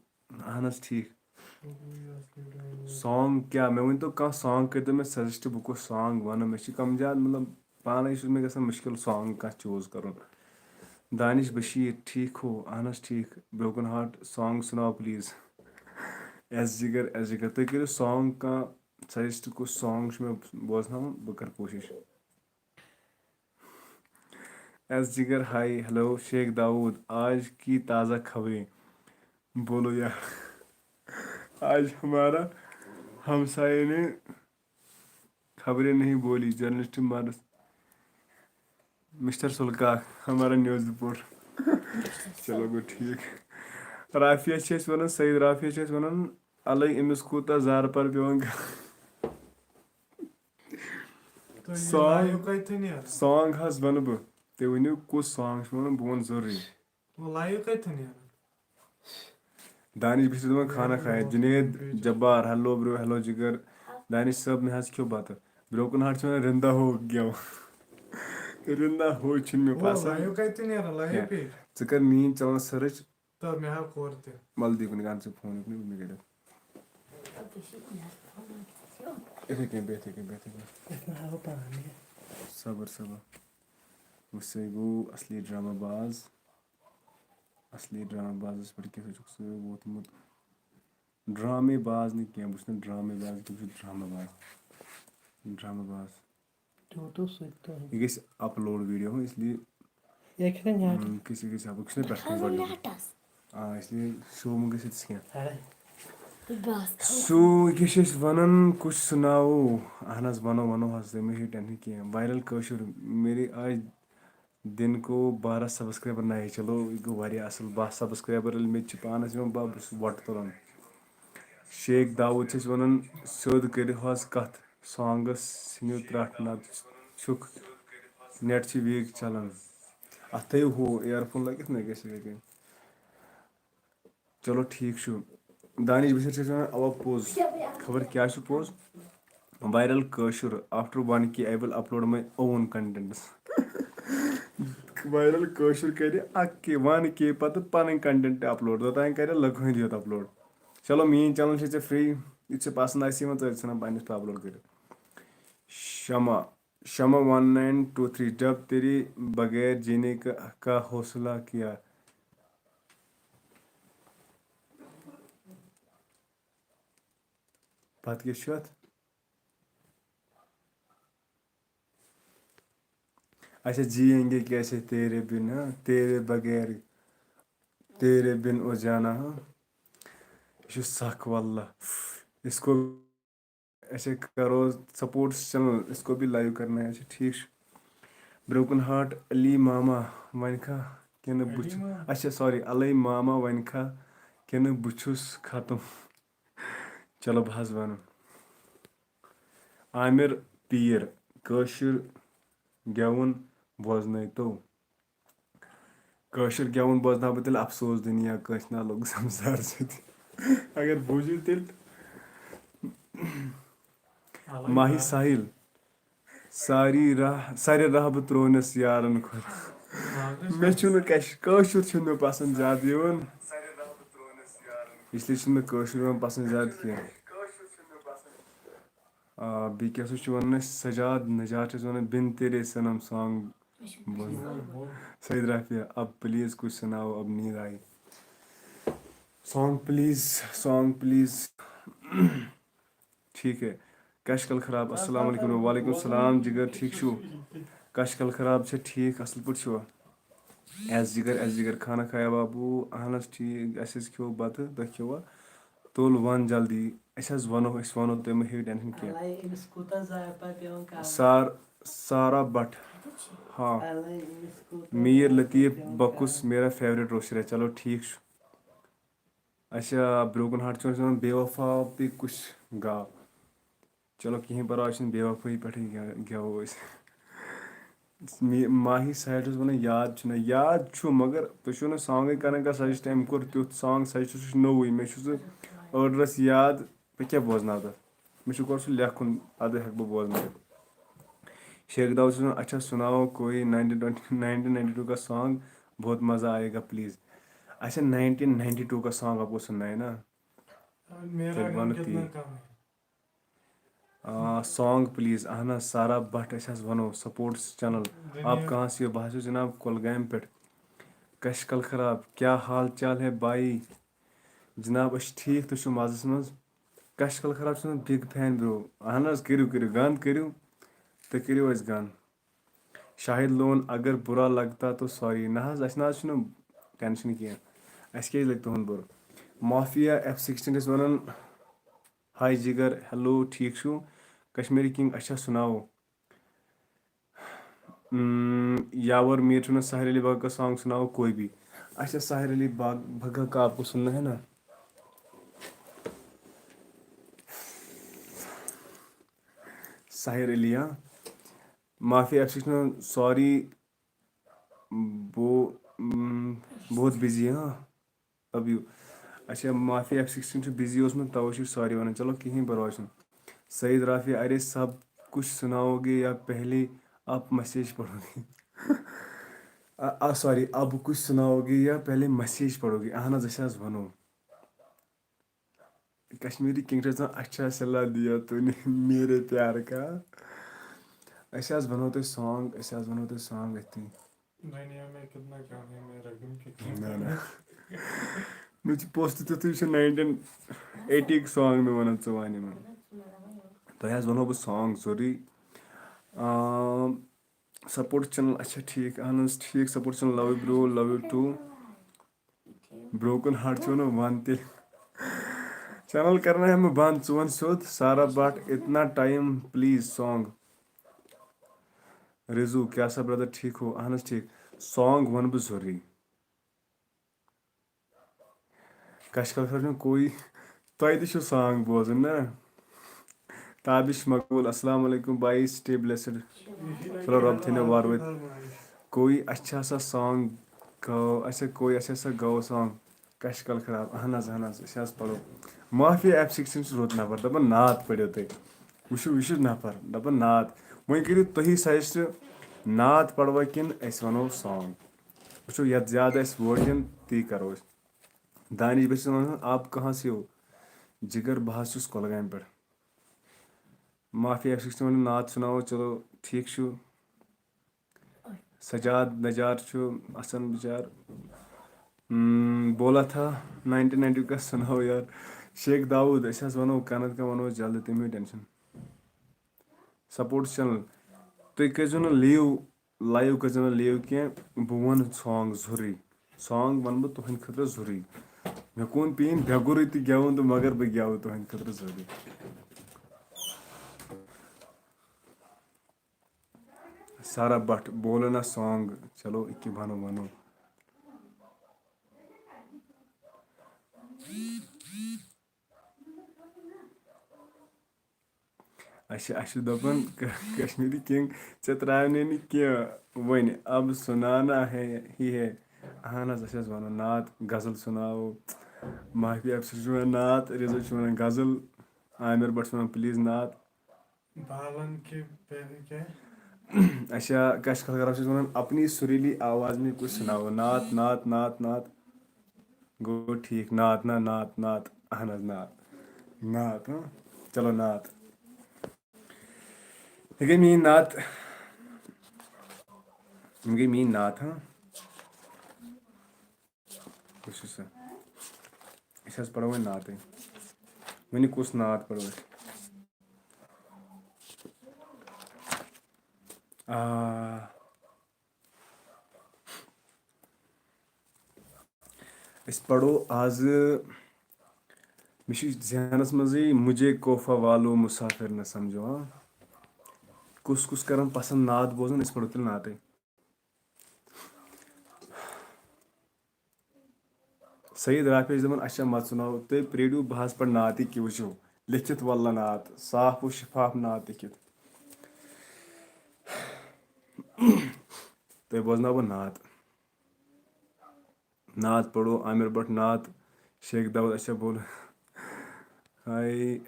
اہن حظ ٹھیک۔ سانگ کیٛاہ؟ مےٚ ؤنۍ تو کانٛہہ سانگ، کٔرۍ تو مےٚ سجسٹ، بہٕ کُس سانگ وَنہٕ۔ مےٚ چھِ کم زیادٕ، مطلب، پانے چھُس مےٚ گژھان مُشکل سانگ کانٛہہ چوٗز کرُن۔ دانش بشیر، ٹھیک ہو؟ اہن حظ ٹھیک۔ بروکن ہارٹ سانگ سناؤ پلیز۔ ایس جگر، ایس جگر، تُہۍ کٔرِو سانگ کانٛہہ سجسٹ، کُس سانگ چھُ مےٚ بوزناوُن، بہٕ کرٕ کوٗشش۔ ایس جگر، ہائی، ہیلو۔ شیخ داؤد، آج کی تازہ خبریں۔ بولو یار، آج ہمارا ہمسائے نے خبریں نہیں بولی، جرنلسٹ مارس، مسٹر سلکا، ہمارا نیوز رپورٹ۔ چلو گوٚو ٹھیک۔ رافیہ چھِ أسۍ ونان، سعید رافیہ چھِ أسۍ ونان، الے أمِس کوٗتاہ زارٕ پار پیوان کرُن۔ تُہۍ یہِ سانگ، لایِو کَتہِ نیران؟ سانگ حظ وَنہٕ بہٕ۔ تُہۍ ؤنِو کُس سانگ چھُ وَنُن، بہٕ وَنہٕ ضروٗری۔ وۄنۍ لایِو کَتہِ نیران؟ دانش بہٕ چھُس دَپان کھانا کھایا۔ جُنید جبار، ہیلو برو، ہیلو جگر۔ دانش صٲب، مےٚ حظ کھیوٚو بَتہٕ۔ برٛوکن ہارٹ چھُ وَنان رِندا ہو گٮ۪و۔ رِندا ہو چھُنہٕ مےٚ وۄنۍ پَسنٛد لایِو کَتہِ نیران؟ لایِو کینٛہہ۔ پیج۔ ژٕ کَر میٛٲنۍ چَنَل سٔرٕچ۔ تہٕ مےٚ ہاو کوٚر تہِ۔ وَلہٕ دی کُنہِ گانہٕ ژٕ فون یُکنُے، بہٕ کَرٕ۔ یِتھَے کٔنۍ، بیٚہہ یِتھَے کٔنۍ، بیٚہہ یِتھَے کٔنۍ۔ أسۍ ما ہاوو پانہٕ یہِ؟ صبر، صبر۔ وٕچھ سا، یہِ گوٚو اصلی ڈرامہ باز۔ اصلی ڈرامہ بازَس پٮ۪ٹھ کیٛاہ سا چھُکھ ژٕ ووتمُت؟ ڈرامے باز نہٕ کینٛہہ، بہٕ چھُس نہٕ ڈرامے باز کینٛہہ، بہٕ چھُس ڈرامہ باز۔ ڈرامہ باز۔ تیوٗت اوس سُہ تہِ تۄہہِ۔ یہِ گژھِ اپلوڈ ویڈیو، اس لیے یہِ کھٮ۪تھ نیٹ۔ ہم، کسی کسی آپ کو کس نے پہچان پڑ گیا؟ آ، اس لیے شو مہ گژھِ ییٚتہِ کینٛہہ۔ اڑے۔ بس۔ سو، یہِ چھِ أسۍ وَنان، کچھ سناؤ۔ اہن حظ، وَنو، وَنو حظ، تُہۍ مہ ہیٚیِو ٹٮ۪نشن کینٛہہ۔ وائرل کٲشُر، میرے آج دن کو بارہ سبسکرائبر نئے، چلو، یہِ گوٚو واریاہ اَصٕل۔ باہ سبسکرائبر ییٚلہِ مےٚ تہِ چھِ پانَس یِوان، بہٕ، بہٕ چھُس وۄٹہٕ تُلان۔ شیخ داوود چھِ أسۍ وَنان، سیوٚد کٔرِو حظ کَتھ۔ سانگس ژھٕنِو ترٛٹھ، نتہٕ چھُکھ نیٹ چھِ ویٖک چلان۔ اتھ تھٲیِو ہُہ اِیر فون لٲگِتھ، مےٚ گژھِ یِتھَے کٔنۍ۔ چلو ٹھیٖک چھُ۔ دانش بشیر چھِ أسۍ وَنان، اوا پوٚز۔ خبر کیٛاہ چھُ پوٚز؟ Viral Kashur, after one K I will upload my own contents۔ Viral Kashur کرِ اکھ کے، one K پتہٕ پنٕنۍ content upload، توٚتام کرِ لُکہٕ ہٕنٛدۍ یوت upload۔ چلو میٛٲنۍ channel چھِ ژےٚ free، یہِ ژےٚ پسنٛد آسہِ یِوان، ژٕ ٲسۍ ژھٕنان پننِس پٮ۪ٹھ upload کٔرِتھ۔ شمع۔ شمع ون نائن ٹو تھری، جب تیرے بغیر جینے کا، کا حوصلہ کیا۔ پتہٕ کیٛاہ چھُ اَتھ؟ اچھا، جیئیں گے کیسے تیرے بن، ہاں، تیرے بغیر، تیرے بن او جانا، ہاں۔ یہ چھُ سخ واللہ۔ اس کو ایسے کرو سپورٹس چینل، اس کو بھی لائیو کرنا ہے۔ اچھا، ٹھیک چھُ۔ بروکن ہارٹ علی ماما ونکھا کِنہٕ بہٕ چھُ-، اچھا، سوری، علی ماما ونکھا کِنہٕ بہٕ چھُس ختم؟ چلو، بہٕ حظ وَنہٕ۔ عامر پیٖر، کٲشُر گٮ۪وُن بوزنٲیتو۔ کٲشُر گٮ۪وُن بوزناو بہٕ تیٚلہِ افسوس دُنیا، کٲنٛسہِ نا لوٚگ سمسار سۭتۍ۔ اگر بوٗزِو تیٚلہِ۔ ماہی ساحل، ساری راہ، سارے راہ بہٕ ترٛوونَس یارَن کھۄتہٕ۔ مےٚ چھُنہٕ کش-، کٲشُر چھُنہٕ مےٚ پسنٛد زیادٕ یِوان۔ اس لیے چھُنہٕ مےٚ کٲشُر یِوان پسنٛد زیادٕ کینٛہہ۔ آ، بیٚیہِ کیٛاہ سا چھُ وَنان اَسہِ؟ سجاد نجار چھِ اَسہِ وَنان، بِن تیرے صنم سانگ بوزناو۔ سعید رافیہ، اب پلیز کچھ سناؤ، اب نیند I. Song please, song please. ٹھیک ہے۔ کش کل خراب، السلام علیکم۔ وعلیکم السلام جگر، ٹھیک چھُو؟ کش کل خراب چھا ٹھیک، اصل پٲٹھۍ چھُوا؟ ایس جگر، ایس جگر، کھانا کھایا بابو؟ اہن حظ ٹھیک، اَسہِ حظ کھیوٚو بتہٕ، تۄہہِ کھیوٚوا؟ تُل وَن جلدی، أسۍ حظ وَنو، أسۍ وَنو، تُہۍ مہٕ ہیٚیِو ٹٮ۪نشن کینٛہہ۔ الے أمِس کوٗتاہ زایہِ پتہٕ پٮ۪وان کَرُن۔ سار-، سارا بٹ، ہاں۔ الے أمِس کوٗتاہ میر زایہِ لطیف پتہٕ پٮ۪وان بکُس کَرُن۔ میرا فیورٹ روشر ہے، چلو ٹھیک چھُ۔ اچھا، بروکن ہارٹ چھُ وَنان بے وفا بھی کچھ گاو۔ چلو کِہیٖنۍ پرواے چھُنہٕ، بے وفٲیی پٮ۪ٹھٕے گے-، گٮ۪وو أسۍ۔ می-، ماہی ساحل چھُس وَنان یاد چھُنہ، یاد چھُ مگر تُہۍ چھِو نہٕ سانگٕے کران کانٛہہ سجسٹ، أمۍ کوٚر تیُتھ سانگ سجسٹ، سُہ چھُ نوٚوُے، مےٚ چھُ سُہ ٲڈرَس یاد، بہٕ کیٛاہ بوزناو تَتھ؟ مےٚ چھُ گۄڈٕ سُہ لیکھُن، اَدٕ ہٮ۪کہٕ بہٕ بوزنٲوِتھ۔ شیخ داوود چھُس وَنان، اچھا سُناؤ کوئی nineteen twenty, nineteen ninety two کا سانگ، بہت مزہ آئے گا پلیز۔ اچھا نائنٹین نائنٹی ٹو کا سانگ آپ کو سننا ہے نا؟ میرا تیٚلہِ غم وَنہٕ تی۔ کتنا کم ہے۔ آ، سانگ پلیز، اہن حظ، سارا بٹ، أسۍ حظ وَنو سپورٹس چینل۔ دُنیا۔ آپ کہاں سے ہو؟ بہٕ حظ چھُس جناب کۄلگامہِ پٮ۪ٹھ۔ کش کل خراب، کیا حال چال ہے بھائی؟ جناب، أسۍ چھِ ٹھیٖک، تُہۍ چھِو مزَس منٛز؟ کش کل خراب چھُس بگ فین برو۔ اہن حظ، کٔرِو، کٔرِو، گنٛد کٔرِو، تُہۍ کٔرِو اَسہِ گنٛد۔ شاہد لون، اگر برا لگتا تو سوری۔ نہ حظ، اَسہِ نہ حظ چھُنہٕ ٹینشن کینٛہہ، اَسہِ کیٛازِ لگہِ تُہُنٛد بُرٕ؟ مافیا ایف سکسٹیٖن چھِ أسۍ وَنان، ہاے جگر، ہیلو، ٹھیٖک چھُو؟ کشمیٖری کنگ، اچھا سُناوو۔ اۭں، یاور میٖر چھُ وَنان ساحر علی بگا کا سانگ سُناوو کوئی بھی۔ اچھا، ساحر علی بگ-، بگا کا آپ کو سننا ہے نا؟ ساحر علی، ہاں۔ مافیا ایف سکسٹیٖن، سوری، بو-، اۭں، بہت بزی، ہاں۔ اب یو، اچھا، مافیا ایف سکسٹیٖن چھُ بزی اوسمُت، توے چھُ سوری وَنان۔ چلو، کِہیٖنۍ پرواے چھُنہٕ۔ سعید رافی، ارے سب کچھ سناؤ گے یا پہلے آپ میسج پڑھو گے؟ آ، آ، سوری، اب کچھ سناؤ گے یا پہلے میسج پڑھو گے؟ اہن حظ، أسۍ حظ وَنو۔ کشمیٖری کنگ چھِ آسان، اچھا صلاح دیا تو نے میرے پیار کا۔ أسۍ حظ وَنو تۄہہِ سانگ، أسۍ حظ وَنو تۄہہِ سانگ أتھی۔ دُنیا میں کتنا کم ہے، میرا غم کتنا نہ، نہ۔ کم ہے۔ مےٚ چھُ پوٚز تہِ تیُتھُے، یہِ چھُ ناینٹیٖن ایٹی یُک سانگ مےٚ وَنان، ژٕ وَن یِمن۔ تۄہہِ حظ وَنو بہٕ سانگ ضروٗری۔ آم، سپورٹس چینل، اچھا ٹھیٖک، اہن حظ ٹھیٖک، sports channel, love you bro, love you too. Broken heart چھُ وَنان وَن تیٚلہِ۔ چینل کرنا ہے میں بند، ژٕ وَن سیوٚد، سارا بٹ اتنا ٹائم پلیز سانگ۔ رزو، کیٛاہ سا برادر، ٹھیٖک ہو؟ اہن حظ ٹھیٖک۔ سانگ وَنہٕ بہٕ ضروٗری۔ کش کل خرچن کوئی، تۄہہِ تہِ چھُو سانگ بوزُن نا؟ تابش مقبول، السلام علیکم بھائی، stay blessed۔ چلو، رۄب تھٲینو وارٕ وٲتۍ۔ کوئی اچھا سا سانگ گاو، اچھا کوئی اچھا سا گاو سانگ۔ کش کل خراب، اہن حظ، اہن حظ، أسۍ حظ پرو۔ مافیا ایف سکسٹیٖن چھُ رُت نفر، دپان نعت پٔرِو تُہۍ۔ وٕچھِو، یہِ چھُ نفر، دپان نعت۔ وۄنۍ کٔرِو تُہی سجسٹ، نعت پروا کِنہٕ أسۍ ونو سانگ؟ وٕچھِو، یتھ زیادٕ اَسہِ ووٹ یِن، تی کرو أسۍ۔ دانش بھائی چھُس وَنان، آپ کہاں سے ہو؟ جگر، بہٕ حظ چھُس کۄلگامہِ پٮ۪ٹھ۔ مافیا ایف سکسٹی ونان نعت سناو، چلو ٹھیک چھُ۔ سجاد نجار چھُ اَسان بِچار۔ ہم، بولا تھا ناینٹی ناینٹی کا سناو یار۔ شیخ داؤد، أسۍ حظ وَنو کَنَتھ کَنَتھ وَنو أسۍ جلدی، تُہۍ مہٕ ہیٚیِو ٹینشن۔ سپورٹس چینل، تُہۍ کٔرۍزیو نہٕ لیو، لایو کٔرۍزیو نہٕ لیو کینٛہہ، بہٕ وَنہٕ سانگ ضروٗری۔ سانگ وَنہٕ بہٕ تُہنٛدِ خٲطرٕ ضروٗری۔ مےٚ کوٚن پیٚیِن بے گُرٕے تہٕ گٮ۪وُن تہٕ مگر بہٕ گٮ۪وٕ تُہنٛدِ خٲطرٕ ضروٗری۔ سارا بٹ بولو نا سانگ۔ چلو، اِکی بنو بنو۔ اچھا، اچھا، دپان ک-، کشمیری کنگ ژےٚ ترٛاونَے نہٕ کینٛہہ وۄنۍ۔ اب سنانا ہے ہی ہے۔ اہن حظ، أسۍ حظ وَنو نعت، غزل سناو۔ مافی اکثر چھُ وَنان نعت، رضا چھُ وَنان غزل، عامر بٹ چھُ وَنان پلیز نعت۔ بالن کے پہ-، کیا؟ اچھا، کش خلق رب چھُس وَنان، اپنی سریلی آواز میں کچھ سناؤ۔ نعت، نعت، نعت، نعت۔ گوٚو ٹھیٖک، نعت، نہ، نعت، نعت۔ اہن حظ، نعت۔ نعت، ہاں؟ چلو، نعت۔ یہِ گٔے میٛٲنۍ نعت۔ یہِ گٔے میٛٲنۍ نعت، ہاں؟ وٕچھِو سا، أسۍ حظ پَرو وۄنۍ نعتٕے۔ وۄنۍ کُس نعت پَرو أسۍ؟ آ، أسۍ پَرو آزٕ، مےٚ چھُ ذہنَس منٛزٕے، مجھے کوفہ والو مسافر نہ سمجھو، ہاں؟ کُس کُس کَران پَسنٛد نعت بوزُن، أسۍ پَرو تیٚلہِ نعتٕے۔ سید رافع چھِ دَپان، اچھا، مَژٕ سُناو تُہۍ، پرٛیرِو، بہٕ حظ پَرٕ نعتٕے کہِ وٕچھِو، لیکھِتھ واللہ نعت، صاف و شفاف نعت لیکھِتھ۔ تۄہہِ بوزناو بہٕ نعت۔ نعت پَرو عامر بٹ نعت، شیخ داؤد، اچھا بول۔ ہاے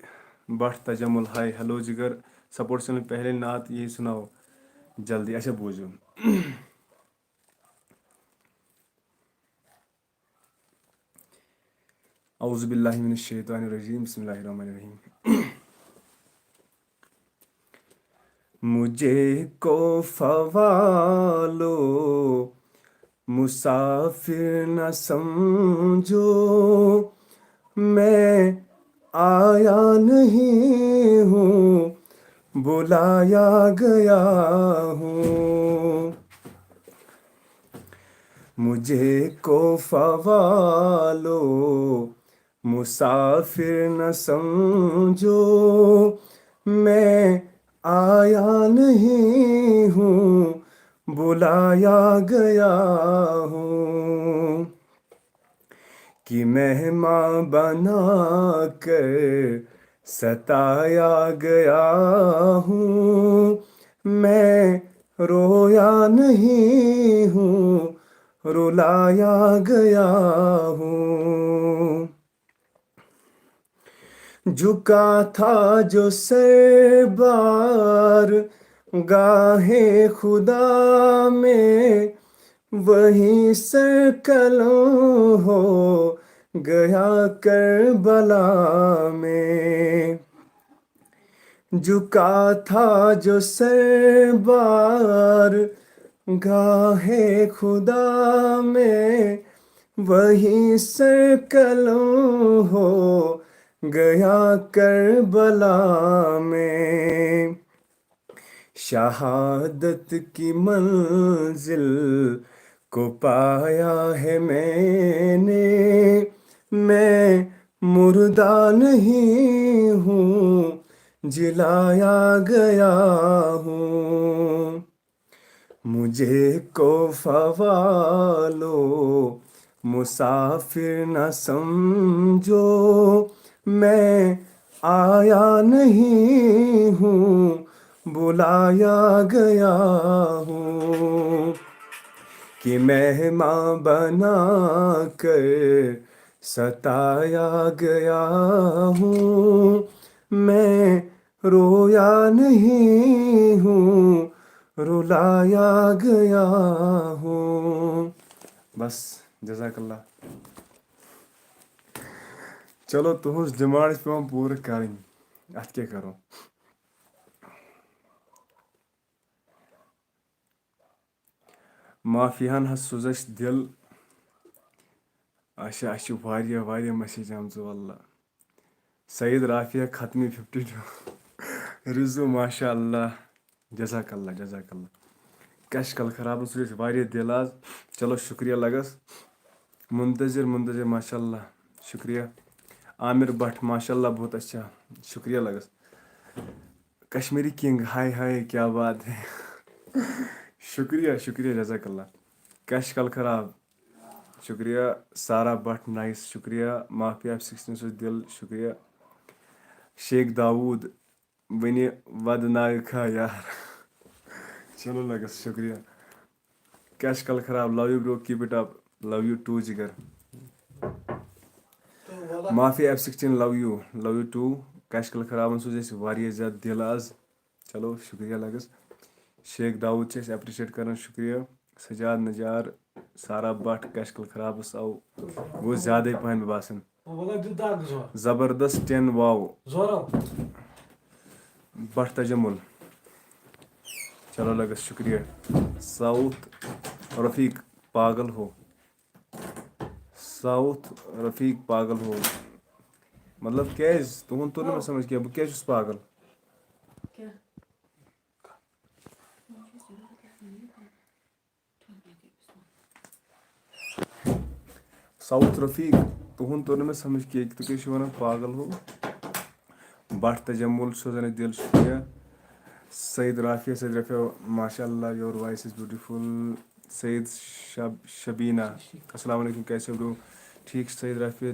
بٹ تجمل، ہاے، ہیلو جگر، سپورٹ چینل پہلے نعت یہی سناؤ جلدی، اچھا بوٗزِو۔ اعوذ باللہ من الشیطان الرجیم، بسم اللہ الرحمن الرحیم۔ مجھے کوفہ والو مسافر نہ سمجھو، میں آیا نہیں ہوں، بلایا گیا ہوں۔ مجھے کوفہ والو مسافر نہ سمجھو، میں آیا نہیں ہوں، بلایا گیا ہوں۔ کہ مہمان بنا کر ستایا گیا ہوں، میں رویا نہیں ہوں، رلایا گیا ہوں۔ جھکا تھا جو سر بار گاہ خدا میں، وہیں سر قلم ہو گیا کربلا میں۔ جھکا تھا جو سر بار گاہ خدا میں، وہیں سر قلم ہو گیا کربلا میں۔ شہادت کی منزل کو پایا ہے میں نے، میں مردہ نہیں ہوں، جلایا گیا ہوں۔ مجھے کوفہ والو مسافر نہ سمجھو، میں آیا نہیں ہوں، بلایا گیا ہوں۔ کہ مہمان بنا کر ستایا گیا ہوں، میں رویا نہیں ہوں، رلایا گیا ہوں۔ بس، جزاک اللہ۔ چلو، تُہٕنٛز ڈیمانڈ چھِ پٮ۪وان پوٗرٕ کَرٕنۍ، اَتھ کیٛاہ کَرو؟ مافیاہن حظ سوٗز اَسہِ دِل۔ اچھا، اَسہِ چھِ واریاہ، واریاہ message آمژٕ واللہ۔ Saeed Rafia Khatmi fifty two. رِزو، ماشاء اللہ۔ جزاک اللہ، جزاک اللہ۔ کش کل خرابن سوٗز اَسہِ واریاہ دِل آز۔ چلو، شُکریہ لگس۔ منتظر، منتظر، ماشاء اللہ۔ شُکریہ۔ عامر بٹ، ماشاء اللہ، بہت اچھا۔ شُکریہ لگس۔ کشمیری کنگ، ہائے ہائے، کیا بات ہے۔ شُکریہ، شُکریہ، جزاک اللہ۔ کش کل خراب، شُکریہ۔ سارا بٹ، نائس، شُکریہ۔ مافیا ایف سکسٹین سوٗز دِل، شُکریہ۔ شیخ داوود، وٕنہِ ودناوکھا یار۔ چلو لگس، شُکریہ۔ کش کل خراب، love you bro, keep it up, love you too جگر۔ Mafia F sixteen, love you, love you too۔ کش کل خرابن سوٗز اَسہِ واریاہ زیادٕ دِل آز۔ چلو، شُکریہ لگس۔ شیخ داوود چھِ أسۍ appreciate کران، شُکریہ۔ سجاد نجار، سارا بٹ، کش کل خرابس آو، گوٚو زیادَے پہن مےٚ باسان۔ زبردست ٹین واو۔ بٹ تجمل۔ چلو لگس، شُکریہ۔ ساؤتھ رفیق، پاگل ہو۔ ساؤتھ رفیق، پاگل ہو۔ مطلب کیٛازِ؟ تُہُنٛد توٚر نہٕ مےٚ سمجھ کینٛہہ، بہٕ کیٛازِ چھُس پاگل؟ کیٛاہ؟ ساؤتھ رفیق، تُہُنٛد توٚر نہٕ مےٚ سمجھ کینٛہہ، تُہۍ کیٛاہ چھِو وَنان پاگل ہو؟ بٹ تجمل چھُ سوزان اَسہِ دِل، شُکریہ۔ سعید رافیہ، سعید رافیہ، ماشاء اللہ، your voice is beautiful۔ Saeed شب-، شبینہ، السلام علیکم، کیسے ہو bro؟ ٹھیٖک چھُ سعید رافیہ۔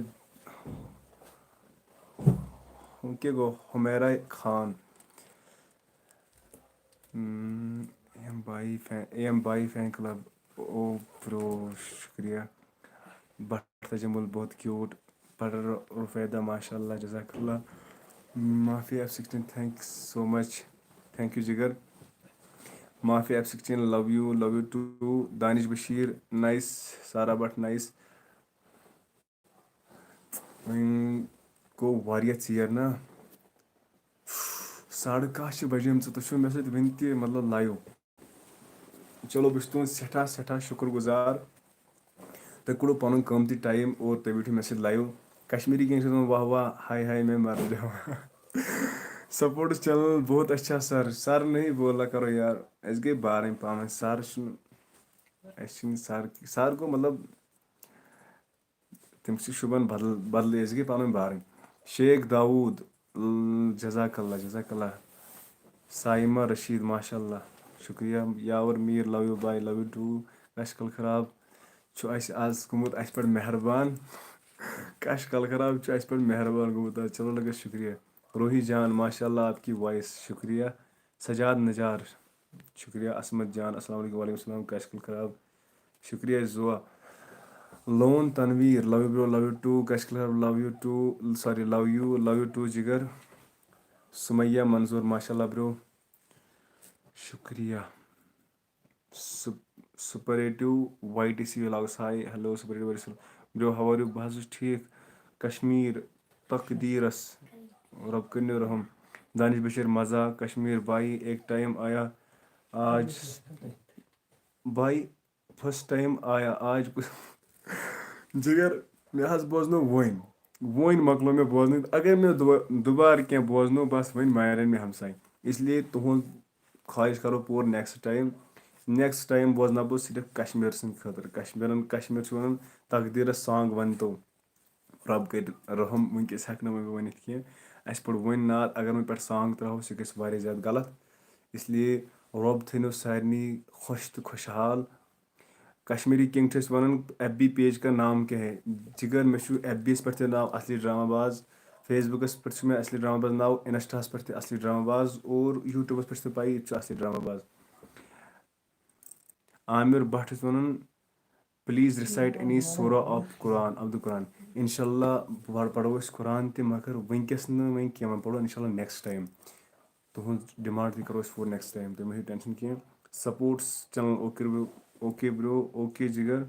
ہُہ کیٛاہ گوٚو؟ حمیرا خان۔ ایم بائی فین، ایم بائی فین کلب۔ او برو، شُکریہ۔ بٹ تجمل بہت کیوٹ۔ بٹ رفیدہ، ماشاء اللہ، جزاک اللہ۔ Mafia F sixteen, thanks so much, thank you جگر۔ Mafia F sixteen, love you, love you too۔ Danish Bashir, nice. Sara Bhat, nice. وۄنۍ گوٚو واریاہ ژیر نا، ساڑٕ کاہ چھِ بجیمژٕ، تُہۍ چھِو مےٚ سۭتۍ وٕنہِ تہِ مطلب لایِو۔ چلو، بہٕ چھُس تُہُنٛد سٮ۪ٹھاہ، سٮ۪ٹھاہ شُکُر گُزار۔ تۄہہِ کوٚڑوُ پَنُن قۭمتی ٹایم اور تُہۍ بیٖٹھِو مےٚ سۭتۍ لایِو۔ کشمیٖری کِنۍ چھِ دَپان، واہ واہ، ہاے ہاے، میں مر جاؤں۔ سپورٹس چینل بہت اچھا سر، سر نہیں بولا کرو یار، اَسہِ گٔے بارٕنۍ پانہٕ ؤنۍ، سر چھُنہٕ، اَسہِ چھِنہٕ سر، سر گوٚو مطلب، تٔمِس چھِ شوٗبان بدل، بدلٕے، أسۍ گٔے پانہٕ ؤنۍ بارٕنۍ۔ شیخ داوود، ل-، جزاک اللہ، جزاک اللہ۔ صائمہ رشید، ماشاء اللہ، شُکریہ۔ یاور Mir, love you bye, love you too۔ کش کل خراب چھُ اَسہِ آز گوٚمُت اَسہِ پٮ۪ٹھ مہربان۔ کش کل خراب چھُ اَسہِ پٮ۪ٹھ مہربان گوٚمُت آز۔ چلو لگس، شُکریہ۔ روحی جان، ماشاء اللہ، آپ کی وائس، شُکریہ۔ سجاد نجار، شُکریہ۔ عصمت جان، السلام علیکم۔ وعلیکم السلام۔ کش کل خراب، شُکریہ۔ زوا لون Tanveer, love you bro, love you too۔ کش کل خراب، love you too, sorry, love you, love you too جگر۔ سمیہ منظور، ماشاء اللہ bro، شُکریہ۔ سپ-، spirito Y T C vlogs, hi, hello spirito Y T C. Bro, how are you؟ بہٕ حظ چھُس ٹھیٖک۔ کشمیٖر تقدیٖرس، رۄب کٔرِنو رحم۔ دانش بشیر، مزہ۔ کشمیٖر بھائی، ایک ٹائم آیا آج، بھائی، فرسٹ ٹائم آیا آج۔ جگر، مےٚ حظ بوزنو وۄنۍ، وۄنۍ مۄکلو مےٚ بوزنہٕ۔ اگر مےٚ دُبا-، دُبارٕ کینٛہہ بوزنو، بس وۄنۍ مارن مےٚ ہمساے۔ اس لیے تُہُنٛد خواہش کرو پوٗرٕ، نیکسٹ ٹایم، نیکسٹ ٹایم بوزناو بہٕ صرف کشمیر سٕنٛدِ خٲطرٕ۔ کشمیرن، کشمیر چھُ ونان تقدیرس سانگ ونتو۔ رب کٔرِنو رحم، وٕنکیٚس ہٮ۪کہٕ نہٕ وۄنۍ بہٕ ؤنِتھ کینٛہہ۔ اَسہِ پوٚر وۄنۍ نعت، اگر وۄنۍ پٮ۪ٹھ سانگ تراوو، سُہ گژھِ واریاہ زیادٕ غلط۔ اس لیے رب تھٲینو سارنٕے خۄش تہٕ خۄشحال۔ کشمیری کنگ چھِ أسۍ ونان، ایف بی پیج کا نام کیا ہے؟ جگر، مےٚ چھُ ایف بی یس پٮ۪ٹھ تہِ ناو اصلی ڈرامہ باز، فیس بُکس پٮ۪ٹھ چھُ مےٚ اصلی ڈرامہ باز ناو، انسٹاہس پٮ۪ٹھ تہِ اصلی ڈرامہ باز، اور یوٗٹیوٗبس پٮ۪ٹھ چھِ تۄہہِ پَیی، یہِ تہِ چھُ اصلی ڈرامہ باز۔ عامر بٹ چھُس ونان، please recite any surah of Quran, of the Quran۔ انشاءاللہ پڑ-، پرو أسۍ قرآن تہِ، مگر وٕنکیٚس نہٕ وۄنۍ کینٛہہ، وۄنۍ پرو انشاءاللہ نیکسٹ ٹایم۔ تُہنٛز ڈیمانڈ تہِ کرو أسۍ پوٗرٕ نیکسٹ ٹایم، تُہۍ مہ ہیٚیِو ٹینشن کینٛہہ۔ سپورٹس چینل، اوکے برو، اوکے برو، اوکے جگر۔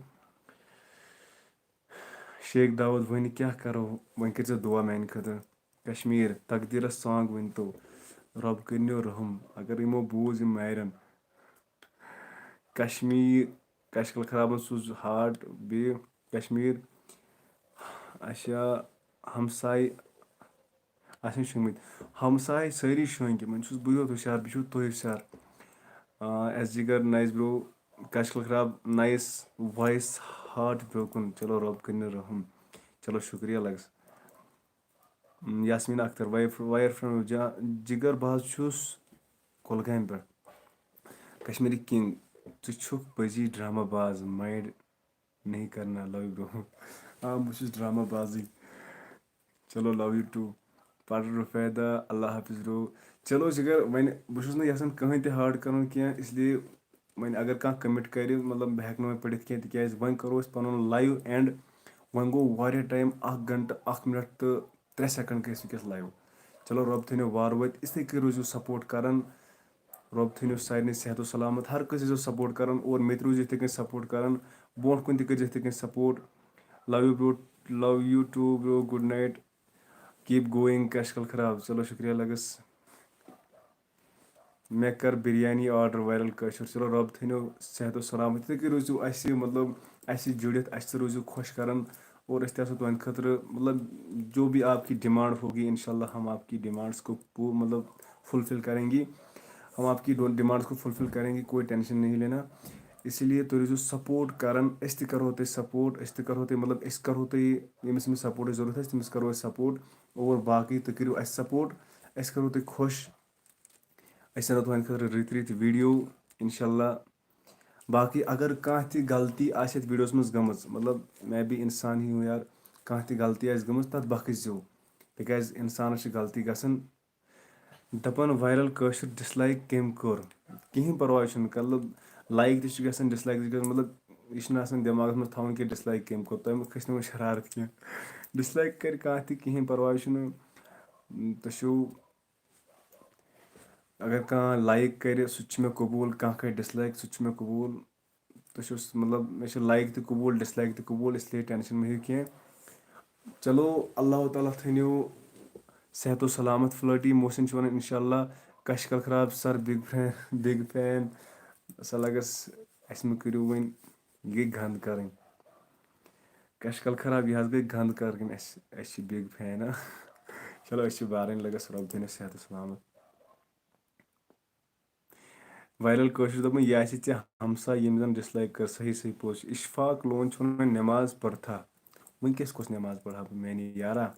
شیخ داوود، وۄنۍ کیٛاہ کرو؟ وۄنۍ کٔرۍ زیو دُعا میانہِ خٲطرٕ۔ کشمیٖر تقدیٖرس سانگ ؤنۍ تو، رۄب کٔرِنو رحم۔ اگر یِمو بوٗز، یِم مارن۔ کشمیٖر کشکل خرابن سوٗز ہارٹ بیٚیہِ کشمیٖر۔ اچھا، ہمساے آسن شۄنٛگمٕتۍ۔ ہمساے سٲری شۄنٛگۍ، وۄنۍ چھُس بٕے یوت ہُشار، بیٚیہِ چھُو تُہۍ ہُشار۔ آ، ایس جی گر، نایس برو، کشکل خراب، نایس وایس، ہارٹ بروکن۔ چلو، رۄب کٔرِنۍ رحم۔ چلو، شُکریہ لگس۔ م، Yasmeen Akhtar, wife, wire friend جا-، جِگر، بہٕ حظ چھُس کۄلگامہِ پٮ۪ٹھ۔ کشمیٖری کنگ، ژٕ چھُکھ پٔزی ڈرامہ باز، مایِنڈ نہیں کرنا، لو یوٗ برو۔ آ، بہٕ چھُس ڈرامہ بازٕے۔ چلو، لو یوٗ ٹو۔ پٹر رفیدہ، اللہ حافظ برو۔ چلو جِگر، وۄنۍ بہٕ چھُس نہٕ یژھان کٕہٕنۍ تہِ ہٲٹ کرُن کینٛہہ، اس لیے وۄنۍ اگر کانٛہہ کمنٹ کرِ، مطلب، بہٕ ہٮ۪کہٕ نہٕ وۄنۍ پٔرِتھ کینٛہہ، تِکیازِ وۄنۍ کرو أسۍ پنُن لایو اینڈ۔ وۄنۍ گوٚو واریاہ ٹایم، اکھ گنٹہٕ، اکھ منٹ تہٕ ترٛےٚ سیکنڈ گٔے أسۍ وٕنکیٚس لایو۔ چلو، رۄب تھٲینو وارٕ وٲتۍ، اِتھے کٔنۍ روٗزِو سپورٹ کران۔ رۄب تھٲینو سارنٕے صحت و سلامت، ہر کٲنٛسہِ ٲسۍزیو سپورٹ کران اور مےٚ تہِ روٗزِو یِتھے کٔنۍ سپورٹ کران۔ برونٛٹھ کُن تہِ کٔرۍزیو یِتھے کٔنۍ support. Love you bro, love you too bro, good night, keep going، کشکل خراب۔ چلو، شُکریہ لگس۔ مےٚ کٔر بِریانی آرڈر وایرل کٲشُر۔ چلو، رۄب تھٲینو صحت و سلامت۔ تُہۍ کٔرِو روٗزِو اَسہِ، مطلب، اَسہِ سۭتۍ جُڑِتھ، اَسہِ سۭتۍ روٗزِو خۄش کران اور أسۍ تہِ آسو تُہنٛدِ خٲطرٕ، مطلب، جو بھی آپ کی ڈیمانڈ ہوگی، انشاءاللہ ہم آپ کی ڈیمانڈس کو پو-، مطلب، فلفل کریں گے۔ ہم آپ کی ڈو-، ڈیمانڈس کو فلفل کریں گے، کوئی ٹینشن نہیں لینا۔ اسی لیے تُہۍ روٗزِو سپورٹ کران، أسۍ تہِ کرو تۄہہِ سپورٹ، أسۍ تہِ کرو تۄہہِ، مطلب، أسۍ کرو تۄہہِ ییٚمِس، ییٚمِس سپورٹٕچ ضروٗرت آسہِ، تٔمِس کرو أسۍ سپورٹ اور باقٕے تُہۍ کٔرِو اَسہِ سپورٹ، أسۍ کرو تۄہہِ خۄش۔ أسۍ اَنو تُہنٛدِ خٲطرٕ رٕتۍ رٕتۍ ویٖڈیو، انشاءاللہ۔ باقٕے اگر کانٛہہ تہِ غلطی آسہِ یَتھ ویٖڈیوَس منٛز گٔمٕژ، مطلب، میں بھی انسان ہی ہوں یار، کانٛہہ تہِ غلطی آسہِ گٔمٕژ، تَتھ بخٕش زیو، تِکیٛازِ اِنسانَس چھِ غلطی گژھان۔ دَپان وایرل کٲشُر ڈِس لایک کٔمۍ کوٚر؟ کِہیٖنۍ پَرواے چھُنہٕ، مطلب، لایک تہِ چھِ گژھان، ڈِس لایک تہِ چھِ گژھان، مطلب، یہِ چھُنہٕ آسان دٮ۪ماغَس منٛز تھاوُن کہِ ڈِس لایک کٔمۍ کوٚر، تۄہہِ مہ کھٔسنو وۄنۍ شرارت کینٛہہ۔ ڈِس لایک کَرِ کانٛہہ تہِ، کِہیٖنۍ پَرواے چھُنہٕ۔ تُہۍ چھِو اگر کانٛہہ لایک کرِ، سُہ تہِ چھُ مےٚ قبوٗل، کانٛہہ کرِ ڈِس لایک، سُہ تہِ چھُ مےٚ قبوٗل۔ تُہۍ چھِو س-، مطلب، مےٚ چھِ لایک تہِ قبوٗل، ڈِس لایک تہِ قبوٗل، اس لیے ٹینشن مہ ہیٚیِو کینٛہہ۔ چلو، اللہ تعالیٰ تھٲینو صحت و سلامت۔ فلٲٹی محسن چھُ وَنان، انشاءاللہ، کشکل خراب سر، بِگ فین، بِگ فین۔ سا لگس، اَسہِ مہ کٔرِو وۄنۍ، یہِ گٔے گنٛد کرٕنۍ۔ کشکل خراب، یہِ حظ گٔے گنٛد کرٕنۍ، اَسہِ، اَسہِ چھِ بِگ فین، ہا۔ چلو، أسۍ چھِ بارٕنۍ، لگس رۄب تھٲینو صحت و سلامت۔ وایرل کٲشُر دَپان، یہِ آسہِ ژےٚ ہمساے ییٚمۍ زَن ڈِس لایک کٔر، صحیح صحیح پوٚز چھُ۔ اشفاق لون چھُ وَنان، نٮ۪ماز پٔرتھا؟ وٕنکیٚس کۄس نٮ۪ماز پَرٕ ہا بہٕ، میٛانہِ یارا؟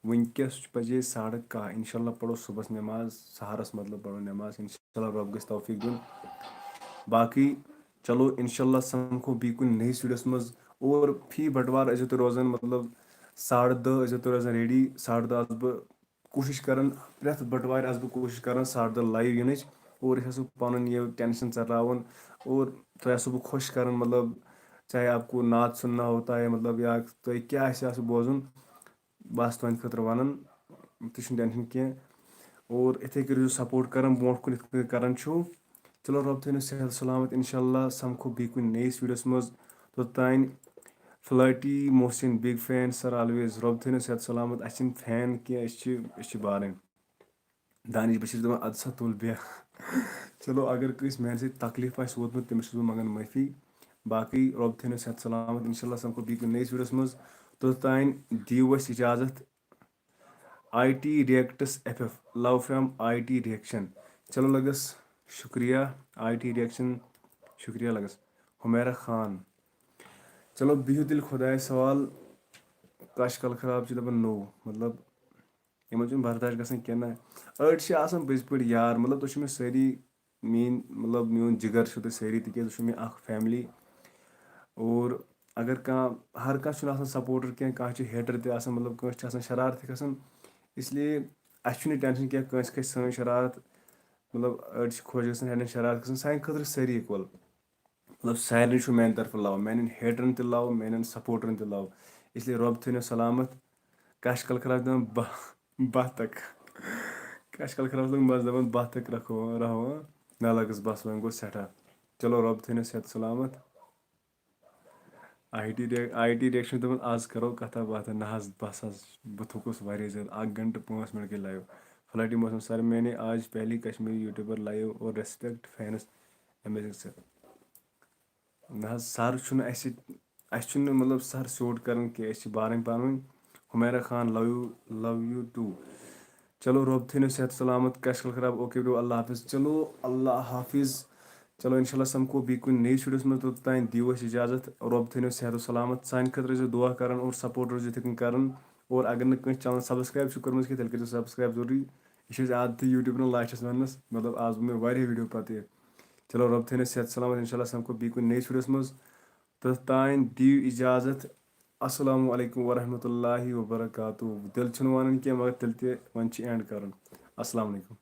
وٕنکیٚس چھُ بَجے ساڑٕ کاہ، انشاءاللہ پَرو صُبحَس نٮ۪ماز، سحرَس مطلب پَرو نٮ۪ماز، انشاءاللہ رۄب گژھِ توفیٖق دیُن۔ باقٕے چلو، انشاءاللہ سَمکھو بیٚیہِ کُنہِ نٔیِس ویٖڈیوَس منٛز۔ اور فی بَٹوار ٲسۍزیو تُہۍ روزان، مطلب، ساڑٕ دَہ ٲسۍزیو تُہۍ روزان ریڈی، ساڑٕ دَہ آسہٕ بہٕ کوٗشِش کران، پرٛٮ۪تھ بَٹوارِ آسہٕ بہٕ کوٗشِش کران ساڑٕ دَہ لایِو یِنٕچ اور أسۍ آسو پَنُن یہِ ٹینشن ژَٹراوان اور تۄہہِ آسو بہٕ خۄش کران، مطلب، چاہے آپ کو نعت سُننا ہوتا ہے، مطلب، یا تۄہہِ کیٛاہ آسہِ آسہِ بوزُن، بہٕ آسہٕ تُہنٛدِ خٲطرٕ وَنان، تُہۍ چھِنہٕ ٹینشن کینٛہہ۔ اور یِتھَے کٔنۍ روٗزِو سپورٹ کران برونٛٹھ کُن یِتھ کٔنۍ کران چھِو۔ چلو، رۄب تھٲینو صحت سلامت، انشاءاللہ سَمکھو بیٚیہِ کُنہِ نٔیِس ویٖڈیوَس منٛز۔ توٚتام فلٲٹی محسن، بِگ فین سر آلویز۔ رۄب تھٲینو صحت سلامت۔ اَسہِ چھِنہٕ فین کینٛہہ، أسۍ چھِ، أسۍ چھِ بارٕنۍ۔ دانش بشیٖر دَپان، اَدٕ سا تُل بیٚہہ۔ چلو، اگر کٲنٛسہِ میٛانہِ سۭتۍ تکلیٖف آسہِ ووتمُت، تٔمِس چھُس بہٕ منٛگان معٲفی۔ باقٕے رۄب تھٲینو صحت سلامت۔ انشاءاللہ سَمکھو بیٚیہِ کُنہِ نٔیِس ویٖڈیوَس منٛز۔ توٚتام دِیِو اَسہِ اِجازت۔ I T reacts F F, love from I T reaction. چلو لگس، شُکریہ آی ٹی ریکشن، شُکریہ لگس۔ حمیرا خان۔ چلو بِہِو تیٚلہِ خۄدایَس حوال۔ کَش کَل خراب چھِ دَپان نوٚو، مطلب، یِمَن چھُنہٕ برداش گژھان کینٛہہ نہ۔ أڑۍ چھِ آسان پٔزۍ پٲٹھۍ یار، مطلب، تُہۍ چھِو مےٚ سٲری میٛٲنۍ، مطلب، میون جِگر چھِو تُہۍ سٲری، تِکیٛازِ تُہۍ چھِو مےٚ اَکھ فیملی۔ اور اگر کانٛہہ، ہر کانٛہہ چھُنہٕ آسان سپوٹَر کینٛہہ، کانٛہہ چھُ ہیٹَر تہِ آسان، مطلب، کٲنٛسہِ چھِ آسان شرارت تہِ کھَسان۔ اس لیے اَسہِ چھُنہٕ ٹینشن کینٛہہ کٲنٛسہِ کھَسہِ سٲنۍ شرارت۔ مطلب، أڑۍ چھِ خۄش گژھان، ہیٹَن شرارت کھَسان، سانہِ خٲطرٕ چھِ سٲری equal۔ مطلب، سارنٕے چھُ میٛانہِ طرفہٕ love، میٛانٮ۪ن ہیٹرَن تہِ love، میٛانٮ۪ن سپوٹرَن تہِ love۔ اس لیے رۄب تھٲینو سلامت۔ کَش کَل خراب دِوان بہ-، بہتک۔ کَش کَل خراب لوٚگ مَزٕ دَپان، بہتک رکھو، رہو۔ نہ لَگَس بَس، وۄنۍ گوٚو سٮ۪ٹھاہ۔ چلو، رۄب تھٲینو صحت سلامت۔ آی ٹی ڈے-، آی ٹی ڈیک چھُ دَپان، آز کَرو کَتھا باتھا۔ نہ حظ، بَس حظ، بہٕ تھوٚکُس واریاہ زیادٕ۔ اَکھ گھنٹہٕ پانٛژھ منٹ گٔے لایِو۔ فلٹی موسم سر، میں نے آج پہلی کشمیری یوٹیوبر لائیو اور ریسپیکٹ فینس امیزنگ سر۔ نہ حظ، سر چھُنہٕ اَسہِ، اَسہِ چھُنہٕ مطلب سر سیوٚٹ کران کینٛہہ، أسۍ چھِ بارٕنۍ پانہٕ ؤنۍ۔ Humaira Khan, love you, love you too. چلو، رۄب تھٲینو صحت سلامت، کشکل خراب، اوکے برو، اللہ حافظ۔ چلو، اللہ حافظ۔ چلو، انشاءاللہ سمکھو بیٚیہِ کُنہِ نٔیِس ویٖڈیوَس منٛز، توٚتام دِیِو اَسہِ اِجازت۔ رۄب تھٲینو صحت و سلامت، سانہِ خٲطرٕ ٲسۍزیو دُعا کران اور سپورٹ روٗزِو یِتھَے کٔنۍ کران۔ اور اگر نہٕ کٲنٛسہِ چینل سبسکرایب چھُ کوٚرمُت کینٛہہ، تیٚلہِ کٔرۍزیو سبسکرایب ضروٗری۔ یہِ چھِ أسۍ عادتٕے یوٗٹیوٗبَن لاسٹَس وَننَس، مطلب آز گوٚو مےٚ واریاہ ویٖڈیو پَتہٕ یہِ۔ چلو، رۄب تھٲینو صحت سلامت، انشاءاللہ سمکھو بیٚیہِ کُنہِ نٔیِس ویٖڈیوَس منٛز۔ توٚتام دِیِو اِجازت۔ السلام علیکم ورحمۃ اللہ وبرکاتہ۔ دِل چھُنہٕ وَنان کینٛہہ، مگر تیٚلہِ تہِ وۄنۍ چھِ اینڈ کَرُن۔ السلام علیکم۔